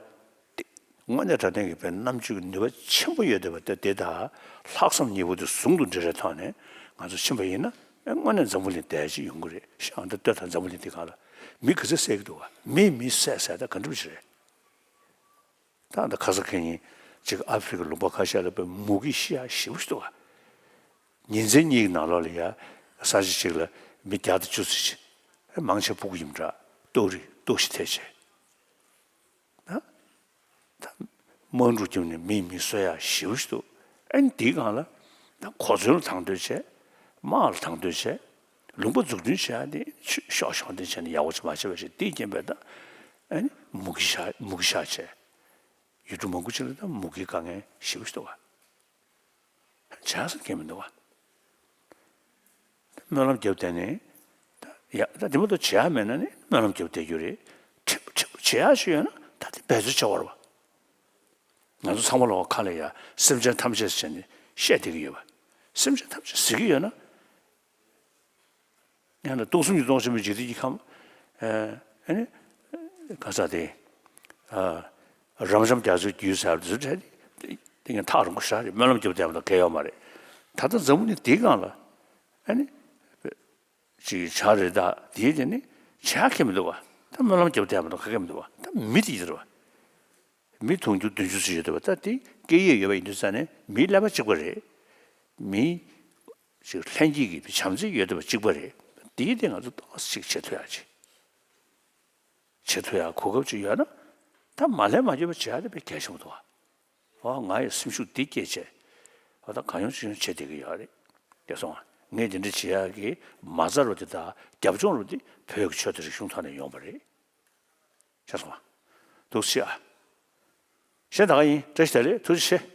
དེ་དངོས་གནས་དྲང་གནས་ཀྱི་དཔེ་རྣམ་དཔྱོད་ཀྱི་ནུས་པ་ཆེན་པོ་ཡོད་བསྡད་པ་དེ་དེ་དང་ལྷག་བསམ་གཉིས་པོ་དེ་ཟུང་དུ་འབྲེལ་བའི་ཐོག་ནས་ང་ཚོ་ཕྱིན་པ་ཡིན་ན་ཨེ་དངོས་གནས་འཛམ་བུ་གླིང་བདེ་ཞིག་ཡོང་གི་རེད་ཤག་ཨ་ད་ལྟོས་དང་འཛམ་བུ་གླིང་འདི་སྒང་ལ་མི་ག་ཚོད་བསད་ཀྱི་འདུག་ག་མིས་མི་བསད་བསད་ད་ག་འདྲ་པོ་ཞིག་རེད། ད་ད་ཁ་ས་ཁེ་ཉིན་ཅིག་ཨ་ཧྥེ་རི་ཁའི་ལུང་པ་ཁ་ཤས་ལ་དཔེ་མུ་གེས་ཤི་ཡ་ཞེ་པོ་ཞིག་འདུག་ག་ཉིན་མཚན་གཉིས་ཀྱི་ནང་ལོགས་ལ་ཡ་ས་གཞི་གཅིག་ལ་མི་བརྒྱ་དང་བཅུ་ཙམ་ཞིག་མང་ཆེ་ཕྲུ་གུ་ཡིན་པ་འདྲ་ལྟོགས་རི་ལྟོགས་ཤི་ཐེབས་བྱས། ད་ད་དམག་འཁྲུག་བརྒྱབ་ནས་མིས་མི་གསོད་ཡ་ཞེ་པོ་ཞིག་འདུག་ཨ་ནི་དེའི་སྒང་ལ་ད་གོ་མཚོན་ལ་དང་དོད་བྱས། དམག་ལ་དང་དོད་བྱས། ལུང་པ་འཛུགས་སྐྲུན་བྱས་ཏེ་ཤོག་ཤོག་དེ་བྱས་ནས་ཡག་པོ་ཅིག་མ་བྱས་པ་བྱས་དེའི་རྐྱེན་པས་ད་ཨ་ནི་མུ་གེ་ཤ་མུ་གེ་ཤ་བྱས། ཡུལ་གྲུ་མང་པོ་ཅིག་ལ་ད་མུ་གེའི་དཀའ་ངལ་ཞེ་པོ་ཞིག་འདུག་ག་བྱས་ས་ཁེལ་མི་འདུག་ག་སྨོན་ལམ་བརྒྱབ་བསྡད་ནས་ད་ཡ་ད་དེ་མ་གཏོགས་བྱེད་ཡ་མེད་ན་ནི་སྨོན་ལམ་བརྒྱབ་བསྡད་རྒྱུ་རེད། ཁྲིག་ཁྲིག་བྱེད་ཡ་ཞིག་ཡོད་ན་ད་དེ་འབད་རྩོལ་བྱ་བ་རེད་བ། ང་ཚོ་ཚང་མ་ལོག་ཁ་ལ་ཡ་སེམས་ཅན་ཐམས་ཅད་ཟེར་ནས་བཤད་བསྡད་ཀྱི་ཡོད་པ། སེམས་ཅན་ཐམས་ཅད་ཟེར་གྱི་ཡོད་ན། ཡང་ན་སྟོང་གསུམ་གྱི་སྟོང་ཆེན་པོའི་འཇིག་རྟེན་གྱི་ཁམས། ཨ་ནི། ག་ས་དེ། རབ་འབྱམས་རྒྱ་མཚོའི་རྒྱུད་ཟེར་བ་དེ་ཚོ་བྲལ་ཏེ། དེ་ཡང་ཐག་རིང་པོ་ཞེ་དྲག་རེད། སྨོན་ལམ་རྒྱབ་བསྡད་པ་དང་འགལ་ཡོད་མ་རེད། ད་ལྟ་འཛམ་བུ་གླིང་འདིའི་སྒང་ལ། ཨ་ནི། ཅིག་བྱ་རེད་ད་དེའི་དེ་ནི་བྱ་ཁེ་མི་འདུག་བ། ད་སྨོན་ལམ་རྒྱབ་བསྡད་པ་དང་ག་གེ་མི་འདུག་བ། ད་མི་དེ་ཡིན་རེད་བ། མི་དུང་ཕྱུར་བདུན་ཅུ་ཙམ་ཡོད་བསྡད་པ་ད་དེ་སྐད་ཡིག་ཡོད་པ་ཡིན་དུས་ཙང་ནས་མིའི་ཀླད་པ་གཅིག་པ་རེད། མི་ཅིག་ལྷན་སྐྱེས་ཀྱི་བྱམས་བརྩེ་ཡོད་བསྡད་པ་གཅིག་པ་རེད། དེའི་དེ་ང་ཚོ་ཏོག་ཙམ་ཅིག་བྱེད་ཐུབ་ཡ་ཅིག་བྱེད་ཐུབ་ཡ་གོ་སྐབས་ཅིག་ཡོད་ན། ད་མ་ལྷད་མ་འགྱུར་བ་བྱེད་ཡ་དེ་དཔེ་གལ་ཆེན་པོ་འདུག་བ། ཨོ་ང་ཡི་སེམས་ཤུགས་འདི་སྐྱེད་བྱས། ཨོ་ད་གང་ཡོང་ཅི་ཡོང་བྱེད་བསྡད་ཀྱི་ཡོད་རེད། དེ་སོང་ངས་དེ་འདྲ་བྱེད་ཡག་གི་མ་རྩ་རུ་དེ་དང་རྒྱབ་ལྗོངས་རུ་དེ་བོད་ཀྱི་ཆོས་དང་རིག་གཞུང་ཐོག་ནས་ཡོང་བ་རེད། ཤེས་སོང་ང་། འདུག་སེ་བྱས་ཨ། གཞན་ད་ག་ཡིན། བཀྲ་ཤིས་བདེ་ལེགས། ཐུགས་རྗེ་ཆེ།